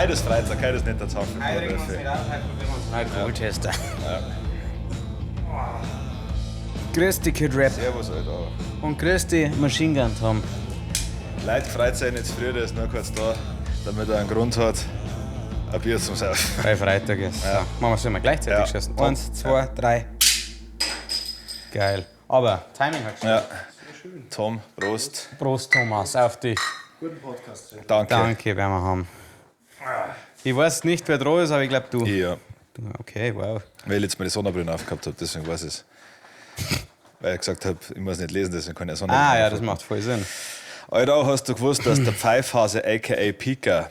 Heute ist Freitag, heute ist nicht der Tag für Heute regen wir uns Vorwürfe. nicht auf, heute probieren wir uns einen Alkoholtester. Grüß dich, Kid Rap. Servus, Alter. Und grüß dich, Machine Gun Tom. Leute freut sich nicht früh, der ist nur kurz da, damit er einen Grund hat, ein Bier zum Saufen. Weil Freitag ist. Ja. Machen wir es immer gleichzeitig Ja. geschossen. Eins, zwei, drei. Geil. Aber Timing hat gestimmt. Ja. Tom, Prost. Prost, Thomas, auf dich. Danke. Danke, werden wir haben. Ich weiß nicht, wer dran ist, aber ich glaube du. Ja, Okay, wow. weil ich jetzt meine Sonnenbrille aufgehabt habe, deswegen weiß ich es. Weil ich gesagt habe, ich muss nicht lesen, deswegen kann ich eine Sonnenbrille Ah ja, aufhaben. das macht voll Sinn. Alter, hast du gewusst, dass der Pfeifhase aka Pika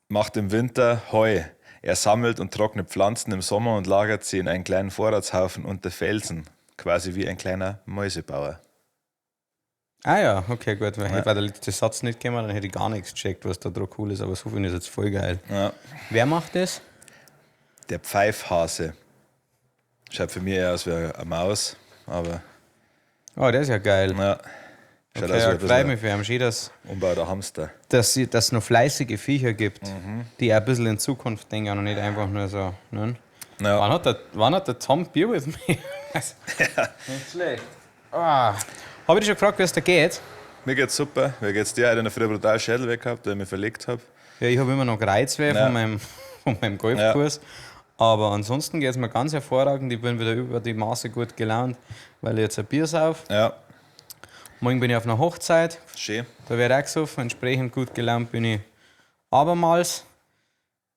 macht im Winter Heu. Er sammelt und trocknet Pflanzen im Sommer und lagert sie in einen kleinen Vorratshaufen unter Felsen. Quasi wie ein kleiner Mäusebauer. Ah ja, okay, gut. Weil hätte der letzte Satz nicht gekommen, dann hätte ich gar nichts gecheckt, was da dran cool ist. Aber so finde ich es jetzt voll geil. Ja. Wer macht das? Der Pfeifhase. Schaut für mich eher aus wie eine Maus, aber Oh, der ist ja geil. ja. Schaut Okay, aus ja, wie ein freut bisschen mich für ihn. Schön, dass, ein umbauter Hamster. dass es noch fleißige Viecher gibt, die auch ein bisschen in Zukunft denken und nicht einfach nur so. Ne? Ja. Wann hat der Tom Bier with me? Nicht schlecht. Ah. Habe ich dich schon gefragt, wie es da geht? Mir geht's super. Mir geht's dir? Ich habe in der Früh brutal Schädel weg gehabt, weil ich mich verlegt habe. Ja, ich habe immer noch Reizweh Ja. von meinem Golfkurs. Aber ansonsten geht es mir ganz hervorragend. Ich bin wieder über die Maße gut gelaunt, weil ich jetzt ein Bier sauf. Ja, Morgen bin ich auf einer Hochzeit. schön. Da werde ich auch gesoffen. Entsprechend gut gelaunt bin ich abermals.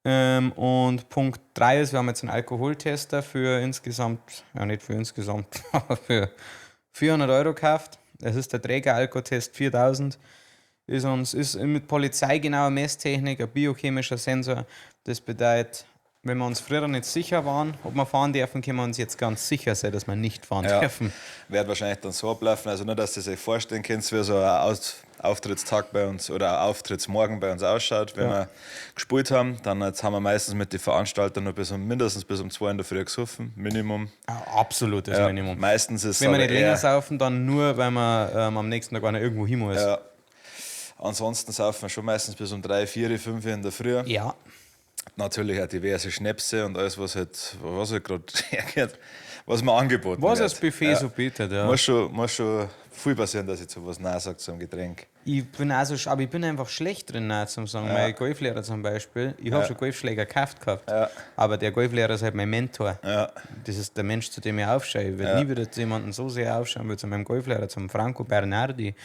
Und Punkt 3 ist, wir haben jetzt einen Alkoholtester für insgesamt, ja nicht für insgesamt, aber für 400 Euro gekauft. Es ist der Träger Alkotest 4000. Ist mit polizeigenauer Messtechnik, ein biochemischer Sensor. Das bedeutet, wenn wir uns früher nicht sicher waren, ob wir fahren dürfen, können wir uns jetzt ganz sicher sein, dass wir nicht fahren Ja. dürfen. Wird wahrscheinlich dann so ablaufen. Also nur, dass ihr es euch vorstellen könnt, wie so ein Auftrittstag bei uns oder ein Auftrittsmorgen bei uns ausschaut. Wenn wir gespielt haben, dann jetzt haben wir meistens mit den Veranstaltern noch mindestens bis um 2 in der Früh gesoffen. Minimum. Ja, Absolutes Ja, Minimum. Meistens ist es Wenn wir aber nicht länger eher- saufen, dann nur, weil man am nächsten Tag einer irgendwo hin muss. Ja. Ansonsten saufen wir schon meistens bis um 3, 4, 5 in der Früh. Ja. Natürlich auch diverse Schnäpse und alles, was halt gerade hergeht, was mir angeboten Was wird. das Buffet Ja. so bietet, ja. Muss schon viel passieren, dass ich zu was Nein sage zum Getränk. Ich bin auch so, aber ich bin einfach schlecht drin, nein zum sagen. Mein Golflehrer zum Beispiel, ich habe schon Golfschläger gekauft gehabt, aber der Golflehrer ist halt mein Mentor. Ja. Das ist der Mensch, zu dem ich aufschaue. Ich werde nie wieder zu jemandem so sehr aufschauen wie zu meinem Golflehrer, zum Franco Bernardi.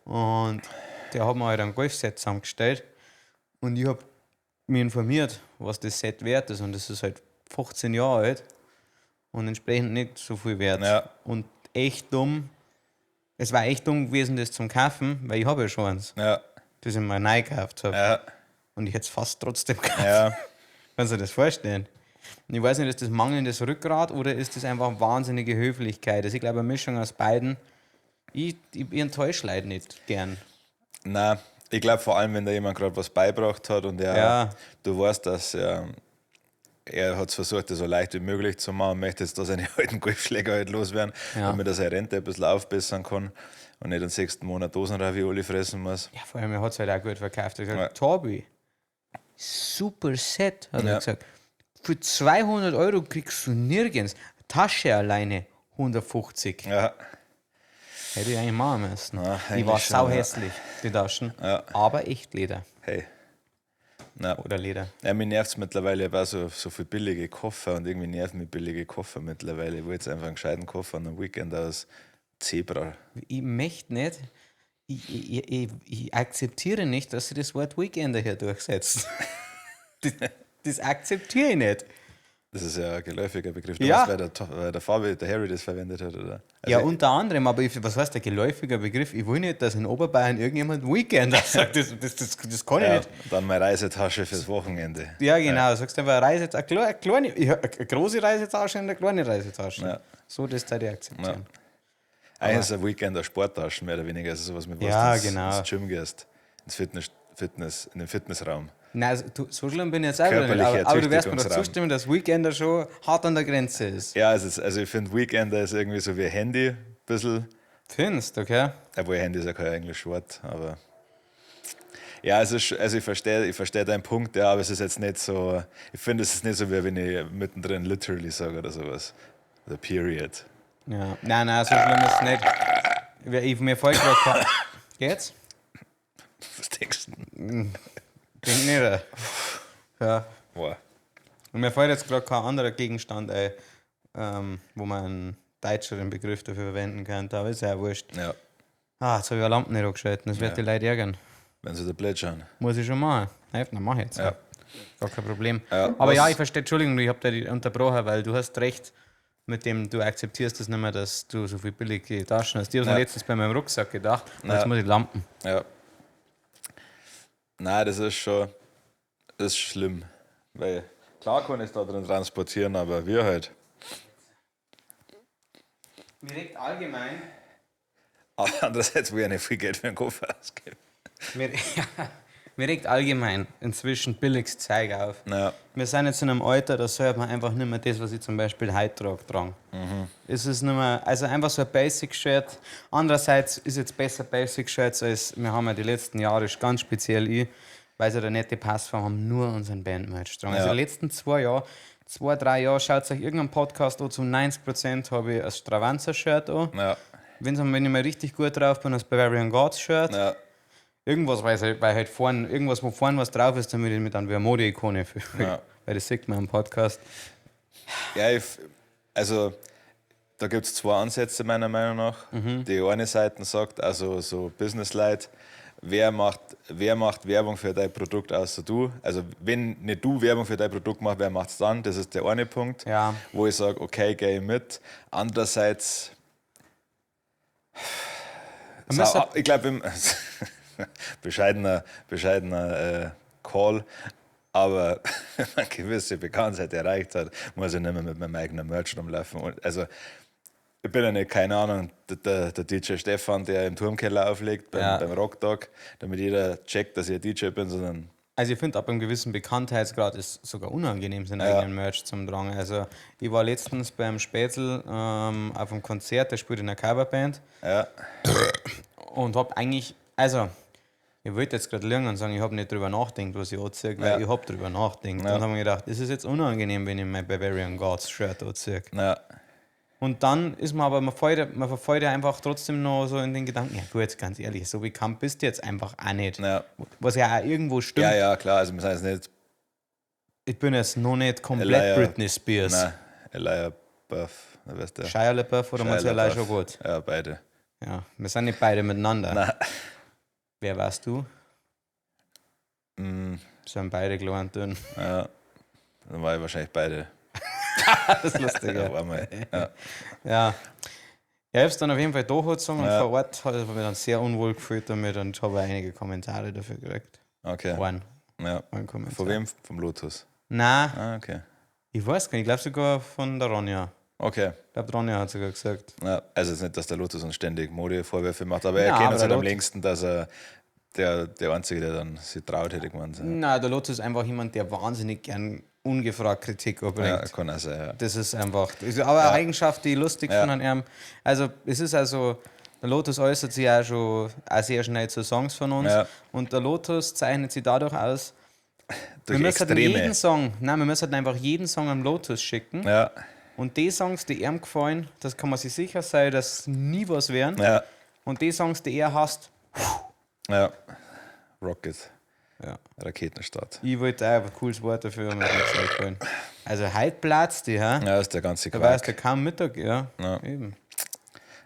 Und der hat mir halt ein Golfset zusammengestellt und ich habe mich informiert, was das Set wert ist. Und das ist halt 15 Jahre alt und entsprechend nicht so viel wert. Ja. Und echt dumm. Es war echt dumm gewesen, das zum kaufen, weil ich habe ja schon eins, Ja, das ich mir neu gekauft habe. ja, Und ich hätte es fast trotzdem gekauft. ja. Kannst du dir das vorstellen? Und ich weiß nicht, ist das mangelndes Rückgrat oder ist das einfach wahnsinnige Höflichkeit? Also ich glaube, eine Mischung aus beiden. Ich enttäusche Leute nicht gern. Nein, ich glaube vor allem, wenn da jemand gerade was beibracht hat und er, Ja. du weißt, dass er hat versucht, das so leicht wie möglich zu machen und möchte jetzt da seine alten Golfschläger halt loswerden, Ja. damit er seine Rente ein bisschen aufbessern kann und nicht den sechsten Monat Dosenravioli fressen muss. Ja, vor allem, er hat es halt auch gut verkauft. Er hat gesagt, Ja. Tobi, super Set, hat er Ja. gesagt. Für 200 Euro kriegst du nirgends. Tasche alleine 150. Ja, Hätte ich eigentlich machen müssen. Ja, Die eigentlich war schon, sau ja. hässlich, die Taschen. Ja. Aber echt Leder. hey. Na, Oder Leder. ja, mich nervt es mittlerweile, ich habe auch so viel billige Koffer und irgendwie nerven mich billige Koffer mittlerweile. Ich will jetzt einfach einen gescheiten Koffer an einem Weekend aus Zebra. Ich möchte nicht, ich akzeptiere nicht, dass sie das Wort Weekender hier durchsetzt. Das akzeptiere ich nicht. Das ist ja ein geläufiger Begriff. Du Ja. weißt, weil der Fabi, der Harry das verwendet hat, oder? Also Ja, unter anderem, aber ich, was heißt der geläufiger Begriff? Ich will nicht, dass in Oberbayern irgendjemand Weekender sagt. Das kann ich ja, nicht. dann meine Reisetasche fürs Wochenende. Ja, genau. Sagst einfach Reise, eine, kleine, eine, kleine, eine große Reisetasche und eine kleine Reisetasche. Ja. So, das da ich akzeptieren. Eigentlich ist ein Weekend eine Sporttasche, mehr oder weniger. Also sowas mit was Ja, du genau. ins Gym gehst, in den Fitnessraum. Nein, also, du, so schlimm bin ich jetzt auch wieder nicht. Körperliche Aber du wirst mir doch Ertüchtigungsraum. zustimmen, dass Weekender schon hart an der Grenze ist. Ja, also ich finde Weekender ist irgendwie so wie Handy, ein bisschen. Findest, okay? Obwohl Handy ist ja kein englisches Wort, aber Ja, es ist, also ich verstehe deinen Punkt, ja, aber es ist jetzt nicht so, ich finde, es ist nicht so, wie wenn ich mittendrin literally sage oder sowas. Oder period. Ja. Nein, nein, so schlimm ist es nicht. Mir fällt gerade Geht's? Was denkst du? Denk nicht. Ja. Boah. Und mir fällt jetzt gerade kein anderer Gegenstand ein, wo man einen deutscheren Begriff dafür verwenden könnte, aber ist ja auch wurscht. Ja, Ah, jetzt habe ich eine Lampe nicht angeschaltet, das wird die Leute ärgern. wenn sie da blöd schauen. Muss ich schon machen. Nein, dann mach ich jetzt. Ja. Gar kein Problem. Ja, aber ja, ich verstehe, Entschuldigung, ich habe dich unterbrochen, weil du hast recht mit dem, du akzeptierst das nicht mehr, dass du so viel billige Taschen hast. Ich habe Ja. mir letztens bei meinem Rucksack gedacht, und Ja. jetzt muss ich Lampen. Ja. Nein, das ist schon, das ist schlimm. Weil klar kann ich es da drin transportieren, aber wir halt. Mir regt allgemein. Aber andererseits will ich ja nicht viel Geld für einen Koffer ausgeben. Mir regt allgemein inzwischen billiges Zeug auf. Ja, Wir sind jetzt in einem Alter, da sollte man einfach nicht mehr das, was ich zum Beispiel heute trage, tragen. Es ist nicht mehr, also einfach so ein Basic-Shirt. Andererseits ist jetzt besser Basic-Shirts als, wir haben ja die letzten Jahre, ganz speziell ich, weil sie da nette Passform haben, nur unseren Band-Merch getragen. Also Ja. die letzten 2, 3 Jahre, schaut euch irgendeinen Podcast an, zu 90% habe ich ein Stravanzer-Shirt an. ja, Wenn ich mal richtig gut drauf bin, das Bavarian Gods-Shirt. ja. Irgendwas, weil halt vorn, irgendwas, wo vorn was drauf ist, damit ich mich dann wie eine Mode-Ikone fühle. Ja. Weil das sieht man im Podcast. Ja, ich, also da gibt es zwei Ansätze meiner Meinung nach. Die eine Seite sagt, also so Business-Leute, wer macht Werbung für dein Produkt außer du? Also wenn nicht du Werbung für dein Produkt machst, wer macht's dann? Das ist der eine Punkt, Ja. wo ich sage, okay, gehe ich mit. Andererseits, Man muss ich glaube, bescheidener Call, aber wenn man gewisse Bekanntheit erreicht hat, muss ich nicht mehr mit meinem eigenen Merch rumlaufen. Und also, ich bin ja nicht, keine Ahnung, der DJ Stefan, der im Turmkeller auflegt beim Rocktag, damit jeder checkt, dass ich ein DJ bin, sondern Also ich finde, ab einem gewissen Bekanntheitsgrad ist es sogar unangenehm, seinen eigenen Merch zum tragen. Also ich war letztens beim Spätzl auf einem Konzert, der spielt in einer Coverband ja, und hab eigentlich, also ich wollte jetzt gerade lügen und sagen, ich habe nicht drüber nachgedacht, was ich anziehe, weil Ja. ich hab drüber nachgedacht. Ja. Und habe mir gedacht, es ist jetzt unangenehm, wenn ich mein Bavarian Gods Shirt anziehe. ja, Und dann ist man aber, man verfällt ja einfach trotzdem noch so in den Gedanken, ja gut, ganz ehrlich, so bekannt bist du jetzt einfach auch nicht. ja. Was ja auch irgendwo stimmt. Ja, ja, klar, also wir sind jetzt nicht, Ich bin jetzt noch nicht komplett Elijah- Britney Spears. nein, Elijah Buff, wer ist der? Shia LaBeouf oder Shia meinst du Elijah LaBeouf. Wood? Ja, beide. Ja, wir sind nicht beide miteinander. Nein. Wer warst du? Mm, Sind beide klein und dünn. ja, dann war ich wahrscheinlich beide. Das ist lustig, Ja, ja. war mal. Ja. Ja. Ja, ich hab's dann auf jeden Fall durchgezogen Ja. und vor Ort habe ich mich dann sehr unwohl gefühlt damit und habe einige Kommentare dafür gekriegt. Okay. Einen, Ja. einen Kommentar. Von wem? Vom Lotus. Nein, Ah, okay. ich weiß gar nicht. Ich glaube sogar von der Ronja. Okay. Ich glaube, Ronja hat sogar gesagt. Ja, also jetzt nicht, dass der Lotus uns ständig Modevorwürfe macht, aber er Na, kennt aber uns der halt am Lotus- längsten, dass er der Einzige, der dann sich traut, hätte ich gemeint. Ja, Nein, der Lotus ist einfach jemand, der wahnsinnig gern ungefragt Kritik abbringt. ja kann auch sein, ja. Das ist einfach, das ist aber eine Eigenschaft, die ich lustig Ja. finde an ihm. Also, es ist also, der Lotus äußert sich auch schon auch sehr schnell zu Songs von uns. Ja. Und der Lotus zeichnet sich dadurch aus, Durch wir müssen halt Extreme. jeden Song, nein, wir müssen halt einfach jeden Song am Lotus schicken. Ja, Und die Songs, die ihm gefallen, das kann man sich sicher sein, dass nie was werden. ja, Und die Songs, die er hasst, ja. Rocket, ja. Raketenstart. Ich wollte auch ein cooles Wort dafür, aber mir ist nichts eingefallen. Also, heute platzt die, hä? Ja, ist der ganze Da Quark. weißt du kaum Mittag, ja. Ja. Eben.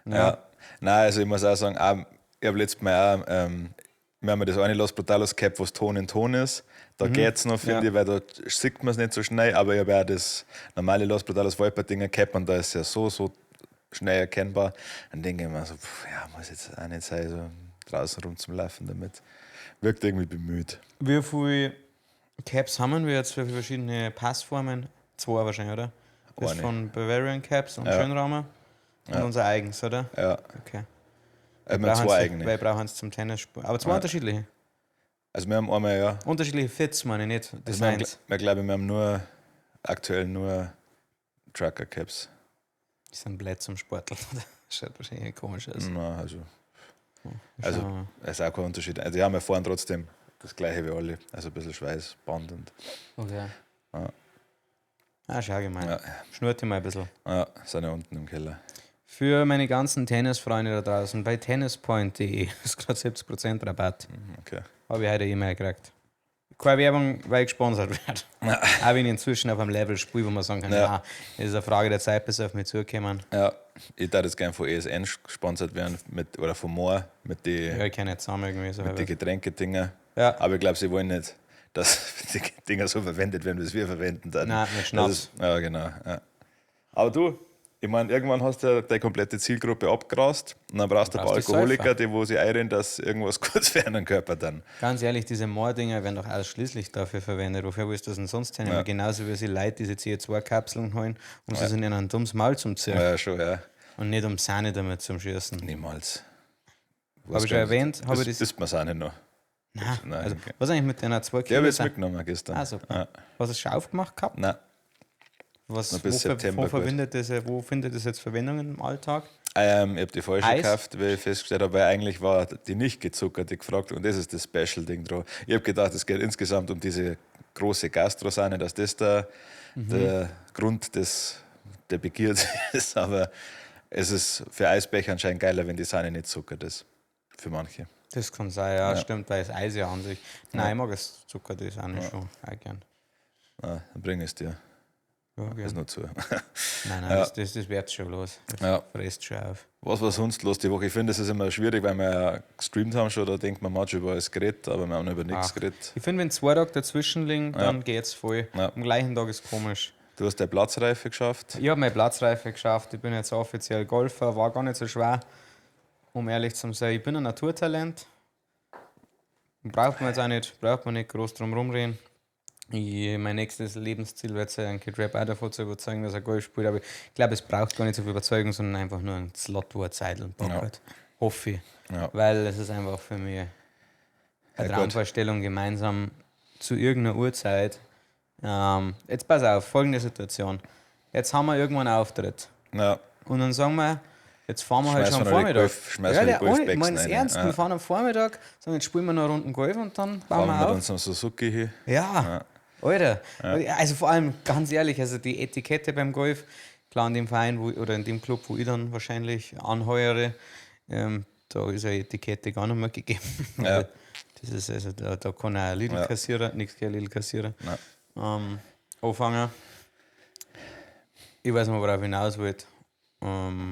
Ja. Nein, also ich muss auch sagen, auch, ich habe letztes Mal auch, wir haben ja das eine Los Brutalos gehabt, wo es Ton in Ton ist. Da geht's noch, finde Ja. ich, weil da sieht man es nicht so schnell, aber ich habe auch das normale Los Brutalos Wolperdinger gehabt und da ist ja so, so schnell erkennbar. Dann denke ich mir so, pff, ja, muss jetzt auch nicht sein, so draußen rumzulaufen damit. Wirkt irgendwie bemüht. Wie viele Caps haben wir jetzt für verschiedene Passformen? Zwei wahrscheinlich, oder? Das Eine. von Bavarian Caps und Ja. Schönraumer. Und unser eigens, oder? Ja, Okay. wir haben zwei eigene. Wir brauchen es zum Tennis spielen. Aber zwei Ja. unterschiedliche. Also wir haben einmal, ja. Unterschiedliche Fits, meine ich nicht. Also wir haben, Designs. wir glaube, wir haben nur aktuell nur Trucker Caps. Die sind blöd zum Sporteln. Schaut wahrscheinlich komisch aus. Na, also Schauen wir mal. ist auch kein Unterschied. Also die haben ja vorhin trotzdem das gleiche wie alle. Also ein bisschen Schweißband und. Okay. Ja. Ah, schau gemein. Ja. Schnurrt mal ein bisschen. Ja, sind ja unten im Keller. Für meine ganzen Tennisfreunde da draußen, bei tennispoint.de ist gerade 70% Rabatt. Okay. Habe ich heute eine E-Mail gekriegt. Keine Werbung, weil ich gesponsert werde. Auch wenn ich inzwischen auf einem Level spiele, wo man sagen kann, Ja. ja, es ist eine Frage der Zeit, bis sie auf mich zukommen. Ja, ich darf jetzt gern von ESN gesponsert werden mit, oder von Moor mit die, Ja, ich kenne jetzt zusammen irgendwie so. mit die Getränkedinger. Ja. Aber ich glaube, sie wollen nicht, dass die Dinger so verwendet werden, wie es wir verwenden. Dann. Nein, mit Schnaps. Das ist, ja, genau. Ja. Aber du, ich meine, irgendwann hast du ja deine komplette Zielgruppe abgrast und dann brauchst du ein paar brauchst die Alkoholiker, Säufer. die wo sie einreden, dass irgendwas kurz für einen Körper dann. Ganz ehrlich, diese Moordinger werden doch ausschließlich dafür verwendet. Wofür willst du das denn sonst hernehmen? Ja. Genauso wie sie Leute diese CO2-Kapseln holen, um sie in ein dummes Maul zum ziehen. Ja, schon, ja. Und nicht um Sahne damit zum Schießen. Niemals. Habe ich schon erwähnt? Habe ich Das das? isst man auch nicht noch. Nein. Nein, Also, okay. was eigentlich mit deiner 2 Der Kilo? habe ich jetzt Sahne? mitgenommen gestern. Ah, super. Ja. Was hast du schon aufgemacht gehabt? Nein. Was, Noch bis wo, ver- September wo, gut. verwendet das, wo findet das jetzt Verwendung im Alltag? Ich habe die falsche Eis? gekauft, weil ich festgestellt habe, weil eigentlich war die nicht gezuckerte gefragt und das ist das Special-Ding drauf. Ich habe gedacht, es geht insgesamt um diese große Gastrosahne, dass das der, der Grund der Begierde ist, aber es ist für Eisbecher anscheinend geiler, wenn die Sahne nicht zuckert ist. Für manche. Das kann sein, ja, stimmt, weil das Eis ja an sich. Nein, ich mag es Zucker, das auch nicht schon. Auch gern. Ah, dann bring ich es dir. Ja, Ist gern. nur zu. Nein, nein, das wird schon los. Das Ja. frisst schon auf. Was war sonst los die Woche? Ich finde, es ist immer schwierig, weil wir ja gestreamt haben schon, da denkt man, man hat schon über alles geredet, aber wir haben noch über nichts Ach. geredet. Ich finde, wenn zwei Tage dazwischen liegen, dann geht's voll. Ja. Am gleichen Tag ist komisch. Du hast deine Platzreife geschafft. Ich habe meine Platzreife geschafft, ich bin jetzt offiziell Golfer, war gar nicht so schwer, um ehrlich zu sein. Ich bin ein Naturtalent. Braucht man jetzt auch nicht, braucht man nicht groß drum rumreden. Mein nächstes Lebensziel wird sein, Kid Rap auch davon zu überzeugen, dass er Golf spielt. Aber ich glaube, es braucht gar nicht so viel Überzeugung, sondern einfach nur einen Slot, wo er Zeit und Bock Ja. hat. Hoffe ich. Ja. Weil es ist einfach für mich eine Ja, gut. Traumvorstellung, gemeinsam zu irgendeiner Uhrzeit. Jetzt pass auf, folgende Situation. Jetzt haben wir irgendwann einen Auftritt. Ja. Und dann sagen wir, jetzt fahren wir halt Schmeißen schon am wir noch die Vormittag. Golf- schmeißen wir die ja, ohne, ich Golfbags meine es rein, ernst, ja. wir fahren am Vormittag, sagen, jetzt spielen wir noch eine Runde Golf und dann bauen Fahren wir wir mit auf. unserem Suzuki hin. Ja, Alter. Also vor allem, ganz ehrlich, also die Etikette beim Golf, klar in dem Verein wo, oder in dem Club, wo ich dann wahrscheinlich anheuere, da ist ja Etikette gar nicht mehr gegeben. Ja. Das ist also, da kann auch ein Lidl-Kassierer, nichts gegen Lidl-Kassierer, Nein. Anfangen. Ich weiß nicht, worauf ich hinaus wollte.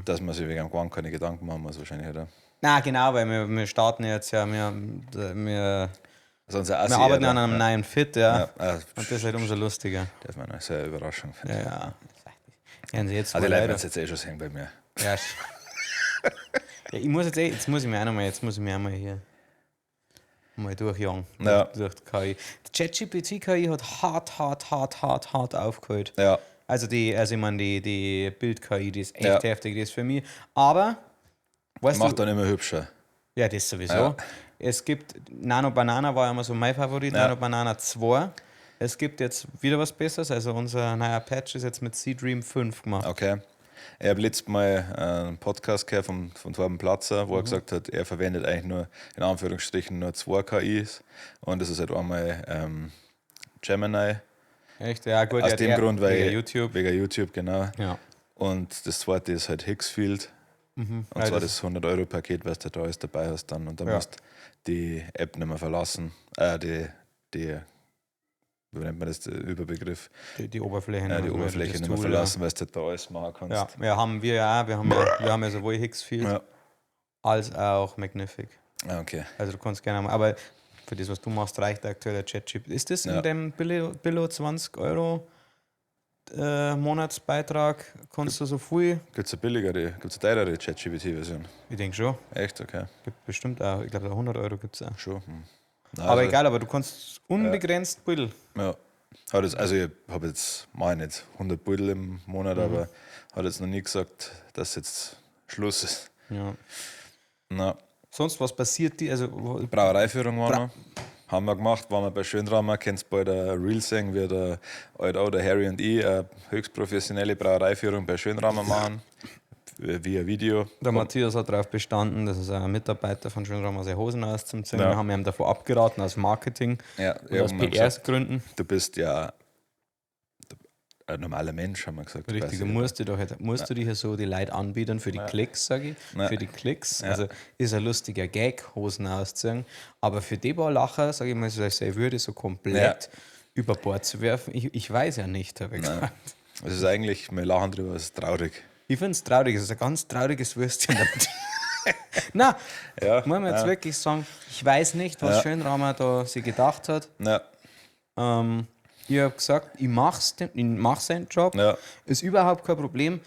Dass man sich wegen dem Gewand keine Gedanken machen muss, wahrscheinlich, oder? Na genau, weil wir starten jetzt ja, wir Also unser Assi, wir arbeiten oder? an einem neuen Fit, ja. Ja, ah, Und das ist halt umso lustiger. Darf man eine sehr Überraschung finden. Ja, ja. Werden sie jetzt Ah, die wohl Leute leider. werden es jetzt eh schon sehen bei mir. Ja, ja, ich muss jetzt eh, jetzt muss ich mir auch noch mal, jetzt muss ich mir auch mal hier mal durchjagen. Ja. Durch die KI. Die ChatGPT KI hat hart, hart, hart, hart, hart aufgeholt. Ja. Also die, also ich meine, die Bild-KI, die ist echt Ja. heftig, die ist für mich. Aber, weißt Macht du, dann immer hübscher. ja, das sowieso. Ja. Es gibt, Nano Banana war ja immer so mein Favorit, Ja. Nano Banana 2. Es gibt jetzt wieder was Besseres, also unser neuer Patch ist jetzt mit C-Dream 5 gemacht. Okay. Ich habe letztes Mal einen Podcast gehört von Torben Platzer, Mhm. wo er gesagt hat, er verwendet eigentlich nur, in Anführungsstrichen, nur zwei KIs. Und das ist halt einmal Gemini. Echt? Ja, gut. Aus ja, dem Grund, weil. Wegen YouTube. Wegen YouTube, genau. Ja. Und das zweite ist halt Higgsfield. Und Mhm. Ja, zwar das- das 100-Euro-Paket, was du da alles dabei hast dann. Und dann Ja. musst die App nicht mehr verlassen. Die, wie nennt man das, der Überbegriff? Die Oberfläche. Ja, die nicht mehr, Oberfläche das nicht mehr Tool, verlassen, weil du da alles machen kannst. Ja, ja, haben wir ja auch. Wir haben ja sowohl Higgsfield Ja. als auch Magnific. Ah, okay. Also du kannst gerne mal, aber für das, was du machst, reicht aktuell der ChatGPT. Ist das Ja. in dem Billo 20 Euro Monatsbeitrag? Kannst du so viel? Gibt es eine billigere, gibt es eine teurere ChatGPT-Version? Ich denke schon. Echt? Okay. Gibt bestimmt auch. Ich glaube, 100 Euro gibt es auch. Schon. Hm. Nein, Aber also, egal, aber du kannst unbegrenzt Bill. Ja. Hat jetzt, also ich habe jetzt, mach ich nicht 100 Beutel im Monat, Mhm. aber hat jetzt noch nie gesagt, dass jetzt Schluss ist. Ja. Na, Sonst was passiert die? Also Brauereiführung war noch. Haben wir gemacht, waren wir bei Schönrammer, kennst bald ein Reel sehen, wie der halt auch der Harry und ich eine höchst professionelle Brauereiführung bei Schönrammer machen. via Video. Der Matthias hat darauf bestanden, dass es ein Mitarbeiter von Schönraum seine Hosen auszuziehen. Ja. Wir haben ihm davor abgeraten, aus Marketing Ja, und aus PR-Gründen. Du bist ja ein normaler Mensch, haben wir gesagt. Richtig, du musst dich doch musst du dich ja so die Leute anbieten für die Klicks, sage ich. Ja. Für die Klicks. Ja. Also ist ein lustiger Gag, Hosen ausziehen. Aber für die paar Lacher, sage ich mal, so seine Würde so komplett über Bord zu werfen, ich weiß ja nicht, habe ich gesagt. Es ist eigentlich, wir lachen drüber, es ist traurig. Ich finde es traurig, es ist ein ganz trauriges Würstchen. Na, Ja, muss man jetzt wirklich sagen, ich weiß nicht, was. Schönraumer da sich gedacht hat. Ja, Ich habe gesagt, ich mach seinen Job, ja, ist überhaupt kein Problem.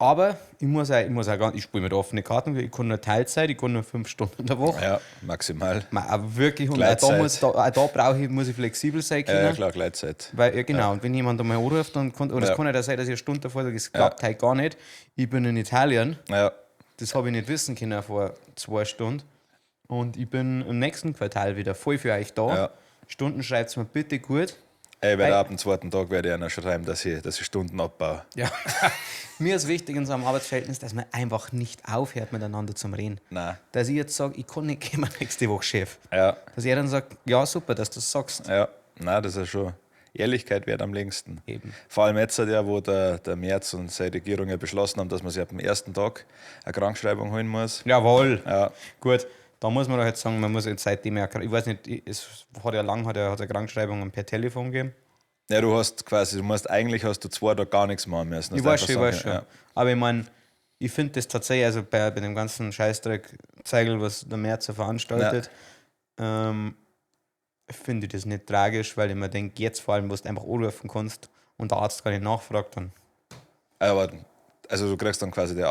Aber ich muss auch, ich spiele mit offenen Karten, ich kann nur Teilzeit, ich kann nur 5 Stunden in der Woche. ja, maximal. Ma, auch wirklich, und auch da, muss, da, auch da brauche ich, muss ich flexibel sein können. Ja, klar, Gleitzeit. Weil, ja, genau, und wenn jemand einmal anruft, dann kann, oder es kann ja auch sein, dass ich eine Stunde davor sage, es klappt heute gar nicht, ich bin in Italien, Ja, das habe ich nicht wissen können vor 2 Stunden. Und ich bin im nächsten Quartal wieder voll für euch da. Ja. Stunden schreibt mir bitte gut. Ich werde ab dem zweiten Tag werde ich einer schreiben, dass ich Stunden abbaue. Ja. Mir ist wichtig in so einem Arbeitsverhältnis, dass man einfach nicht aufhört, miteinander zum Reden. Nein. Dass ich jetzt sage, ich kann nicht kommen nächste Woche, Chef. Ja, Dass er dann sagt, ja, super, dass du das sagst. ja. Nein, das ist ja schon. Ehrlichkeit wert am längsten. Eben. Vor allem jetzt, ja, wo der Merz und seine Regierung ja beschlossen haben, dass man sich ab dem ersten Tag eine Krankschreibung holen muss. Jawohl. Ja, Gut, da muss man doch jetzt sagen, man muss jetzt seitdem ja, ich weiß nicht, es hat ja lang hat ja, hat ja Krankschreibungen per Telefon gegeben. ja du hast quasi, du musst eigentlich hast du 2 Tage gar nichts machen müssen. Ich weiß schon, ich weiß schon. Ja. Aber ich meine, ich finde das tatsächlich, also bei dem ganzen Scheißdreck Zeigel, was der Merz so veranstaltet, finde ich das nicht tragisch, weil ich mir denke, jetzt vor allem, wo du einfach anrufen kannst und der Arzt gar nicht nachfragt, dann. Aber also du kriegst dann quasi die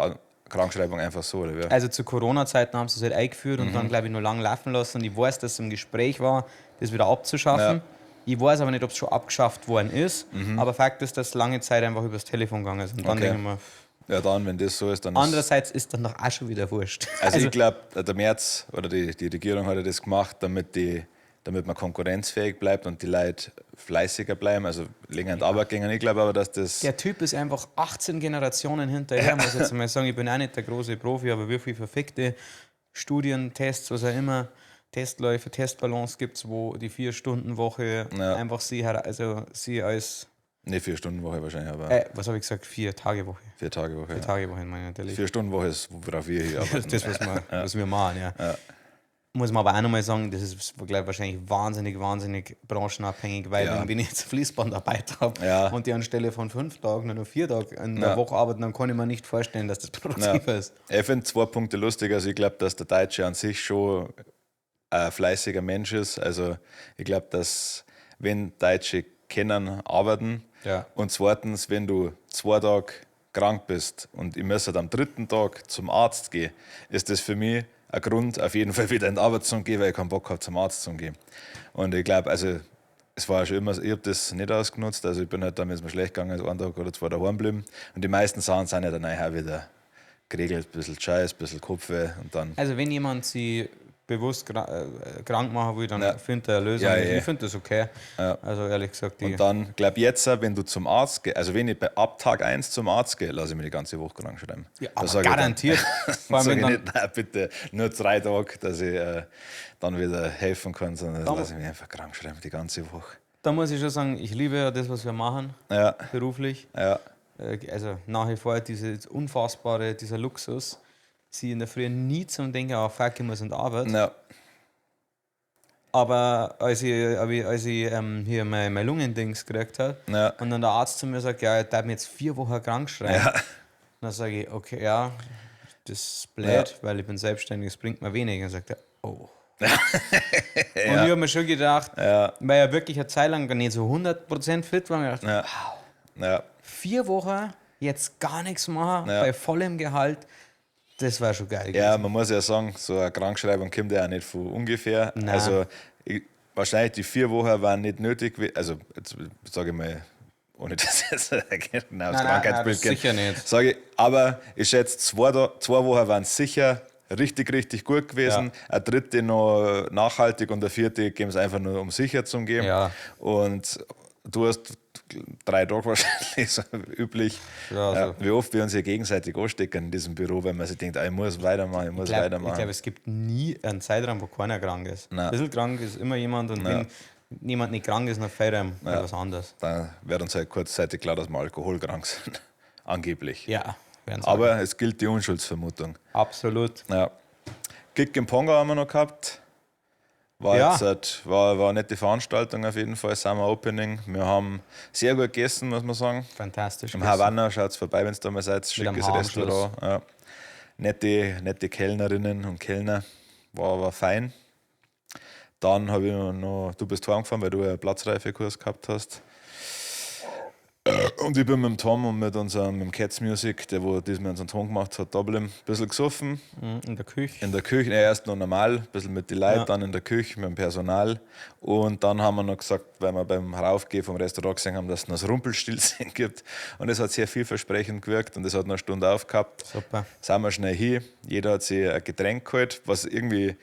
Krankschreibung einfach so, oder wie? Also zu Corona-Zeiten haben sie es halt eingeführt und dann, glaube ich, nur lang laufen lassen. Und ich weiß, dass es im Gespräch war, das wieder abzuschaffen. Ja. Ich weiß aber nicht, ob es schon abgeschafft worden ist. Aber Fakt ist, dass lange Zeit einfach übers Telefon gegangen ist. Und dann Okay. denke ich mir, Ja, dann, wenn das so ist, dann ist. andererseits ist dann doch auch schon wieder wurscht. Also, ich glaube, der Merz oder die Regierung hat ja das gemacht, damit man konkurrenzfähig bleibt und die Leute fleißiger bleiben, also länger in die Arbeit gehen. Ich glaube aber, dass das. Der Typ ist einfach 18 Generationen hinterher, muss ich jetzt mal sagen. Ich bin auch nicht der große Profi, aber wie viele verfickte Studien, Tests, was auch immer, Testläufe, Testballons gibt es, wo die 4-Stunden-Woche Ja. einfach sie, also sie als, Ne, 4-Stunden-Woche wahrscheinlich, aber was habe ich gesagt, 4-Tage-Woche. 4-Tage-Woche. 4 Tage Woche, meine ich natürlich. 4-Stunden-Woche ist, worauf wir hier arbeiten. Das, was wir, was wir machen, ja. Muss man aber auch nochmal sagen, das ist glaub, ich, wahrscheinlich wahnsinnig, wahnsinnig branchenabhängig, weil Ja. wenn ich jetzt Fließbandarbeiter habe Ja. und die anstelle von 5 Tagen nur noch 4 Tage in der Ja. Woche arbeiten, dann kann ich mir nicht vorstellen, dass das produktiver ist. Ich finde 2 Punkte lustig. Also ich glaube, dass der Deutsche an sich schon ein fleißiger Mensch ist. Also ich glaube, dass wenn Deutsche können, arbeiten. Ja. Und zweitens, wenn du 2 Tage krank bist und ich muss halt am 3. Tag zum Arzt gehen, ist das für mich ein Grund, auf jeden Fall wieder in die Arbeit zu gehen, weil ich keinen Bock habe, zum Arzt zu gehen. Und ich glaube, also es war schon immer so, ich habe das nicht ausgenutzt, also ich bin halt dann, wenn es mir schlecht gegangen ist, einen Tag oder 2 daheim geblieben. Und die meisten Sachen sind ja dann auch wieder geregelt, ein bisschen Scheiß, ein bisschen Kopfweh und dann. Also wenn jemand sie bewusst krank machen will, dann Ja. findet er eine Lösung. Ja, ja. Ich finde das okay. Ja. Also ehrlich gesagt, die Und dann, glaub jetzt, wenn du zum Arzt gehst, also wenn ich bei, ab Tag 1 zum Arzt gehe, lasse ich mir die ganze Woche krank schreiben. Ja, Da aber sag ich dann- garantiert. Vor allem, Sag wenn ich dann, nicht, nein, bitte nur 3 Tage, dass ich dann wieder helfen kann, sondern Da- lasse ich mich einfach krank schreiben, die ganze Woche. da muss ich schon sagen, ich liebe ja das, was wir machen, Ja, beruflich. ja, Also nach wie vor diese unfassbare, dieser Luxus, sie in der Früh nie zum Denken, oh fuck, ich muss in die Arbeit. ja, Aber als ich hier mein Lungendings gekriegt habe ja, und dann der Arzt zu mir sagt, ja, ich darf mich jetzt 4 Wochen krank schreiben. ja, Dann sage ich, okay, ja, das ist blöd, weil ich bin selbstständig, es bringt mir wenig. Und sagt er, oh. Und ich habe mir schon gedacht, ja, weil er wirklich eine Zeit lang gar nicht so 100% fit war, mir gedacht, ja, ja. 4 Wochen jetzt gar nichts machen, Ja. bei vollem Gehalt, das war schon geil. Ja, gewesen. man muss ja sagen, so eine Krankschreibung kommt ja auch nicht von ungefähr. Nein. Also wahrscheinlich die 4 Wochen waren nicht nötig, also jetzt sage ich mal, ohne dass ich jetzt genau das Nein, nein, Krankheitsbild nein, das kenne. sicher nicht. Sage ich, aber ich schätze, 2 Wochen waren sicher richtig, richtig gut gewesen. Ja. Eine dritte noch nachhaltig und eine vierte geben es einfach nur, um sicher zu geben. Ja. Und Du hast 3 Tage wahrscheinlich, so üblich. Ja, also. Ja, wie oft wir uns hier gegenseitig anstecken in diesem Büro, wenn man sich denkt, ah, ich muss weitermachen, ich muss weitermachen. Ich glaub, es gibt nie einen Zeitraum, wo keiner krank ist. Nein. Ein bisschen krank ist immer jemand und wenn jemand nicht krank ist, dann fehlt einem etwas anderes. Dann wird uns halt kurzzeitig klar, dass wir alkoholkrank sind. Angeblich. Ja, werden sie. Aber es gilt die Unschuldsvermutung. Absolut. Ja. Gig im Ponga haben wir noch gehabt. War, jetzt halt, war eine nette Veranstaltung auf jeden Fall, Summer Opening. Wir haben sehr gut gegessen, muss man sagen. Fantastisch. Im Havanna, schaut's vorbei, wenn's da mal seid. Mit einem Schickes H am Restaurant. Ja. Nette Kellnerinnen und Kellner. War fein. Dann habe ich noch, du bist heimgefahren, weil du einen Platzreifekurs gehabt hast. Und ich bin mit dem Tom und mit unserem mit dem Cats Music, der wo diesmal unseren Ton gemacht hat, da geblieben. Ein bisschen gesoffen. In der Küche. In der Küche, nee, erst noch normal, ein bisschen mit den Leuten, Ja. dann in der Küche mit dem Personal. Und dann haben wir noch gesagt, weil wir beim Raufgehen vom Restaurant gesehen haben, dass es noch das Rumpelstilzchen gibt. Und es hat sehr vielversprechend gewirkt und es hat noch eine Stunde aufgehabt. Super. Sind wir schnell hin. Jeder hat sich ein Getränk geholt, was irgendwie,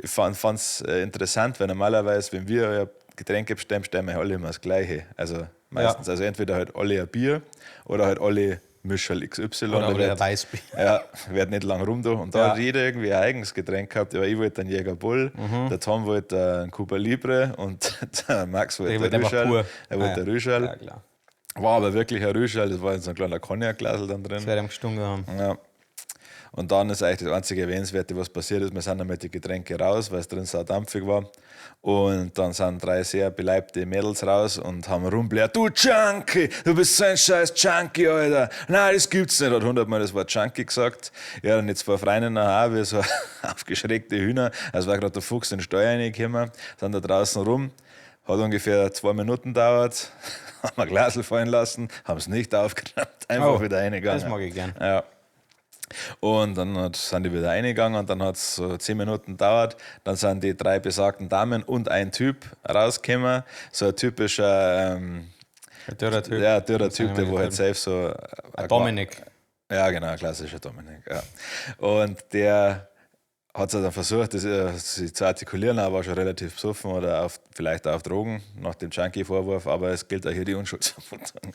ich fand's interessant, weil normalerweise, wenn wir ja Getränke bestellen, bestellen wir alle immer das Gleiche. Also meistens, also entweder halt alle ein Bier oder halt alle Mischel XY. Oder Da alle wird ein Weißbier. Ja, wird nicht lang rum da. Und da Ja. hat jeder irgendwie ein eigenes Getränk gehabt. Ja, ich wollte einen Jäger Bull, der Tom wollte einen Cuba Libre und der Max wollte Der einen wollte einfach Rüschel. pur. Er wollte Ah, ja. einen Rüschel. Ja, klar. War aber wirklich ein Rüschel, das war in so ein kleiner Cognac-Glasl dann drin. Das werde ich gestunken haben. Ja. Und dann ist eigentlich das einzige Erwähnenswerte, was passiert ist, wir sind dann mit den Getränken raus, weil es drin so dampfig war. Und dann sind 3 sehr beleibte Mädels raus und haben rumblärt, du Junkie, du bist so ein scheiß Junkie, Alter. Nein, das gibt's nicht. Hat 100-mal das Wort Junkie gesagt. Ja, dann die 2 Freunde nachher, wie so aufgeschreckte Hühner. Es war gerade der Fuchs in den Stall reingekommen, sind da draußen rum. Hat ungefähr 2 Minuten gedauert, haben wir Glasl fallen lassen, haben's nicht aufgeräumt, einfach Oh, wieder reingegangen. Das mag ich gern. Ja. Und dann sind die wieder reingegangen und dann hat's so 10 Minuten gedauert. Dann sind die 3 besagten Damen und ein Typ rausgekommen. So ein typischer, Ein dürrer Typ. Ja, dürrer Das sind Typ, der immer wo die halt Typen. safe so Ein Dominik. Ja, genau, ein klassischer Dominik. Ja. Und der hat dann versucht, das, sich zu artikulieren, aber war schon relativ besoffen oder vielleicht auch auf Drogen, nach dem Junkie-Vorwurf, aber es gilt auch hier die Unschuldsvermutung.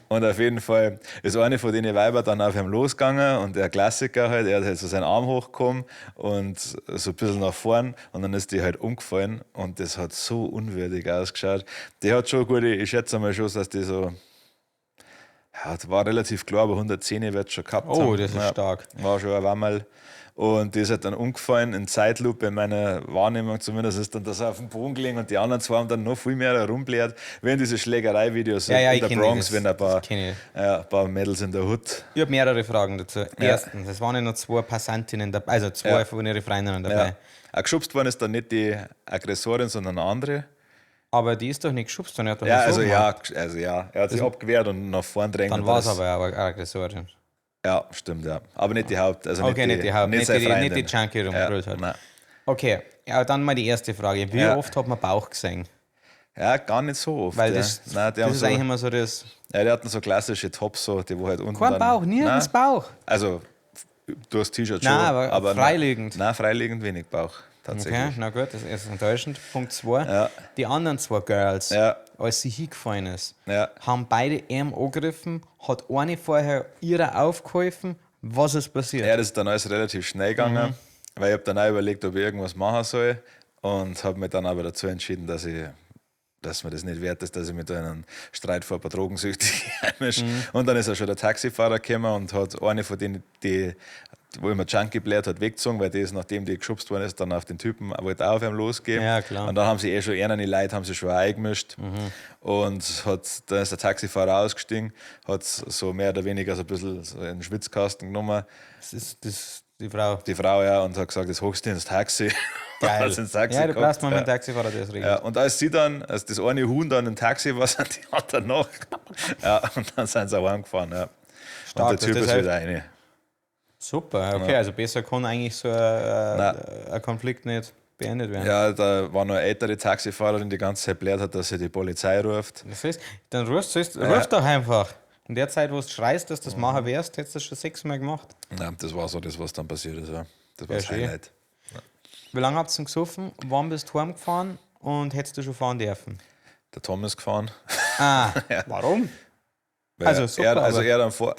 Und auf jeden Fall ist eine von den Weiber dann auf ihn losgegangen und der Klassiker halt, er hat halt so seinen Arm hochgekommen und so ein bisschen nach vorn und dann ist die halt umgefallen und das hat so unwürdig ausgeschaut. Die hat schon gute, ich schätze mal schon, dass die so, ja, das war relativ klar, aber 110 wird schon gehabt Oh, haben. das ist Ja. stark. War schon ein Wammerl. Und die ist halt dann umgefallen, in Zeitlupe, in meiner Wahrnehmung zumindest, ist dann das auf dem Boden gelegen und die anderen zwei haben dann noch viel mehr rumblärt, wie in diese Schlägerei-Videos Ja, ja, in ich der kenn Bronx, das. wenn ein Das kenn ich. paar Mädels in der Hood. Ich hab mehrere Fragen dazu. Erstens, es waren ja noch 2 Passantinnen dabei, also 2 von ihren Freundinnen dabei. Ja. Auch geschubst worden ist dann nicht die Aggressorin, sondern eine andere. Aber die ist doch nicht geschubst, sondern er hat doch Ja, nur so also ja, gemacht. also ja, er hat sich abgewehrt und nach vorn drängt. Dann und war es ist- aber eine Aggressorin. Ja, stimmt, ja. Aber nicht die Haupt. Also Okay, nicht die Haupt, nicht nicht seine die, nicht die Freundin. Junkie rumgebrüllt Ja, hat. nein. Okay, ja, dann mal die erste Frage. Wie Ja. oft hat man Bauch gesehen? Ja, gar nicht so oft. Weil ja. das, Nein, die das haben ist so, eigentlich immer so das. ja, die hatten so klassische Tops, so, die wo halt unten. Kein dann, Bauch, nirgends Nein, Bauch. Also, du hast T-Shirt schon. Nein, aber freiliegend. Nein, freiliegend wenig Bauch, tatsächlich. Okay, na gut, das ist enttäuschend. Punkt 2. Ja. Die anderen 2 Girls, Ja. als sie hingefallen ist, Ja. haben beide ihm angegriffen, hat eine vorher ihrer aufgeholfen. Was ist passiert? Ja, das ist dann alles relativ schnell gegangen, weil ich habe dann auch überlegt, ob ich irgendwas machen soll und habe mich dann aber dazu entschieden, dass mir das nicht wert ist, dass ich mit einem Streit vor ein paar Drogensüchtigen einmische. Und dann ist auch schon der Taxifahrer gekommen und hat eine von denen, die, wo immer Junkie blärt hat, weggezogen, weil die ist, nachdem die geschubst worden ist, dann auf den Typen, wollte auch auf ihm losgehen. Ja, klar. Und dann haben sie eh schon, einer die Leute haben sie schon eingemischt. Und dann ist der Taxifahrer ausgestiegen, hat so mehr oder weniger so ein bisschen so einen Schwitzkasten genommen. Das ist das, die Frau. Die Frau, ja, und hat gesagt, das hockst du ins Taxi. Geil. Hat ins Taxi ja, du brauchst gehockt, mal ja. mit dem Taxifahrer, der das regelt. Ja, und als sie dann, als das eine Huhn dann im Taxi war, sind die anderen noch. Ja, und dann sind sie auch heimgefahren. Ja. Stark, und der dass Typ das ist hilft. wieder rein. Super, okay, also besser kann eigentlich so ein Konflikt nicht beendet werden. Ja, da war noch eine ältere Taxifahrerin, die ganze Zeit blärt hat, dass sie die Polizei ruft. Das heißt, dann ruf doch einfach. In der Zeit, wo du schreist, dass du das machen wirst, hättest du das schon 6-mal gemacht. Ja, das war so das, was dann passiert ist. Ja. Das war Ja, das schön. Highlight. Wie lange habt ihr denn gesoffen? Wann bist du heimgefahren und hättest du schon fahren dürfen? Der Tom ist gefahren. Ah, warum? Weil Also super, er, also aber-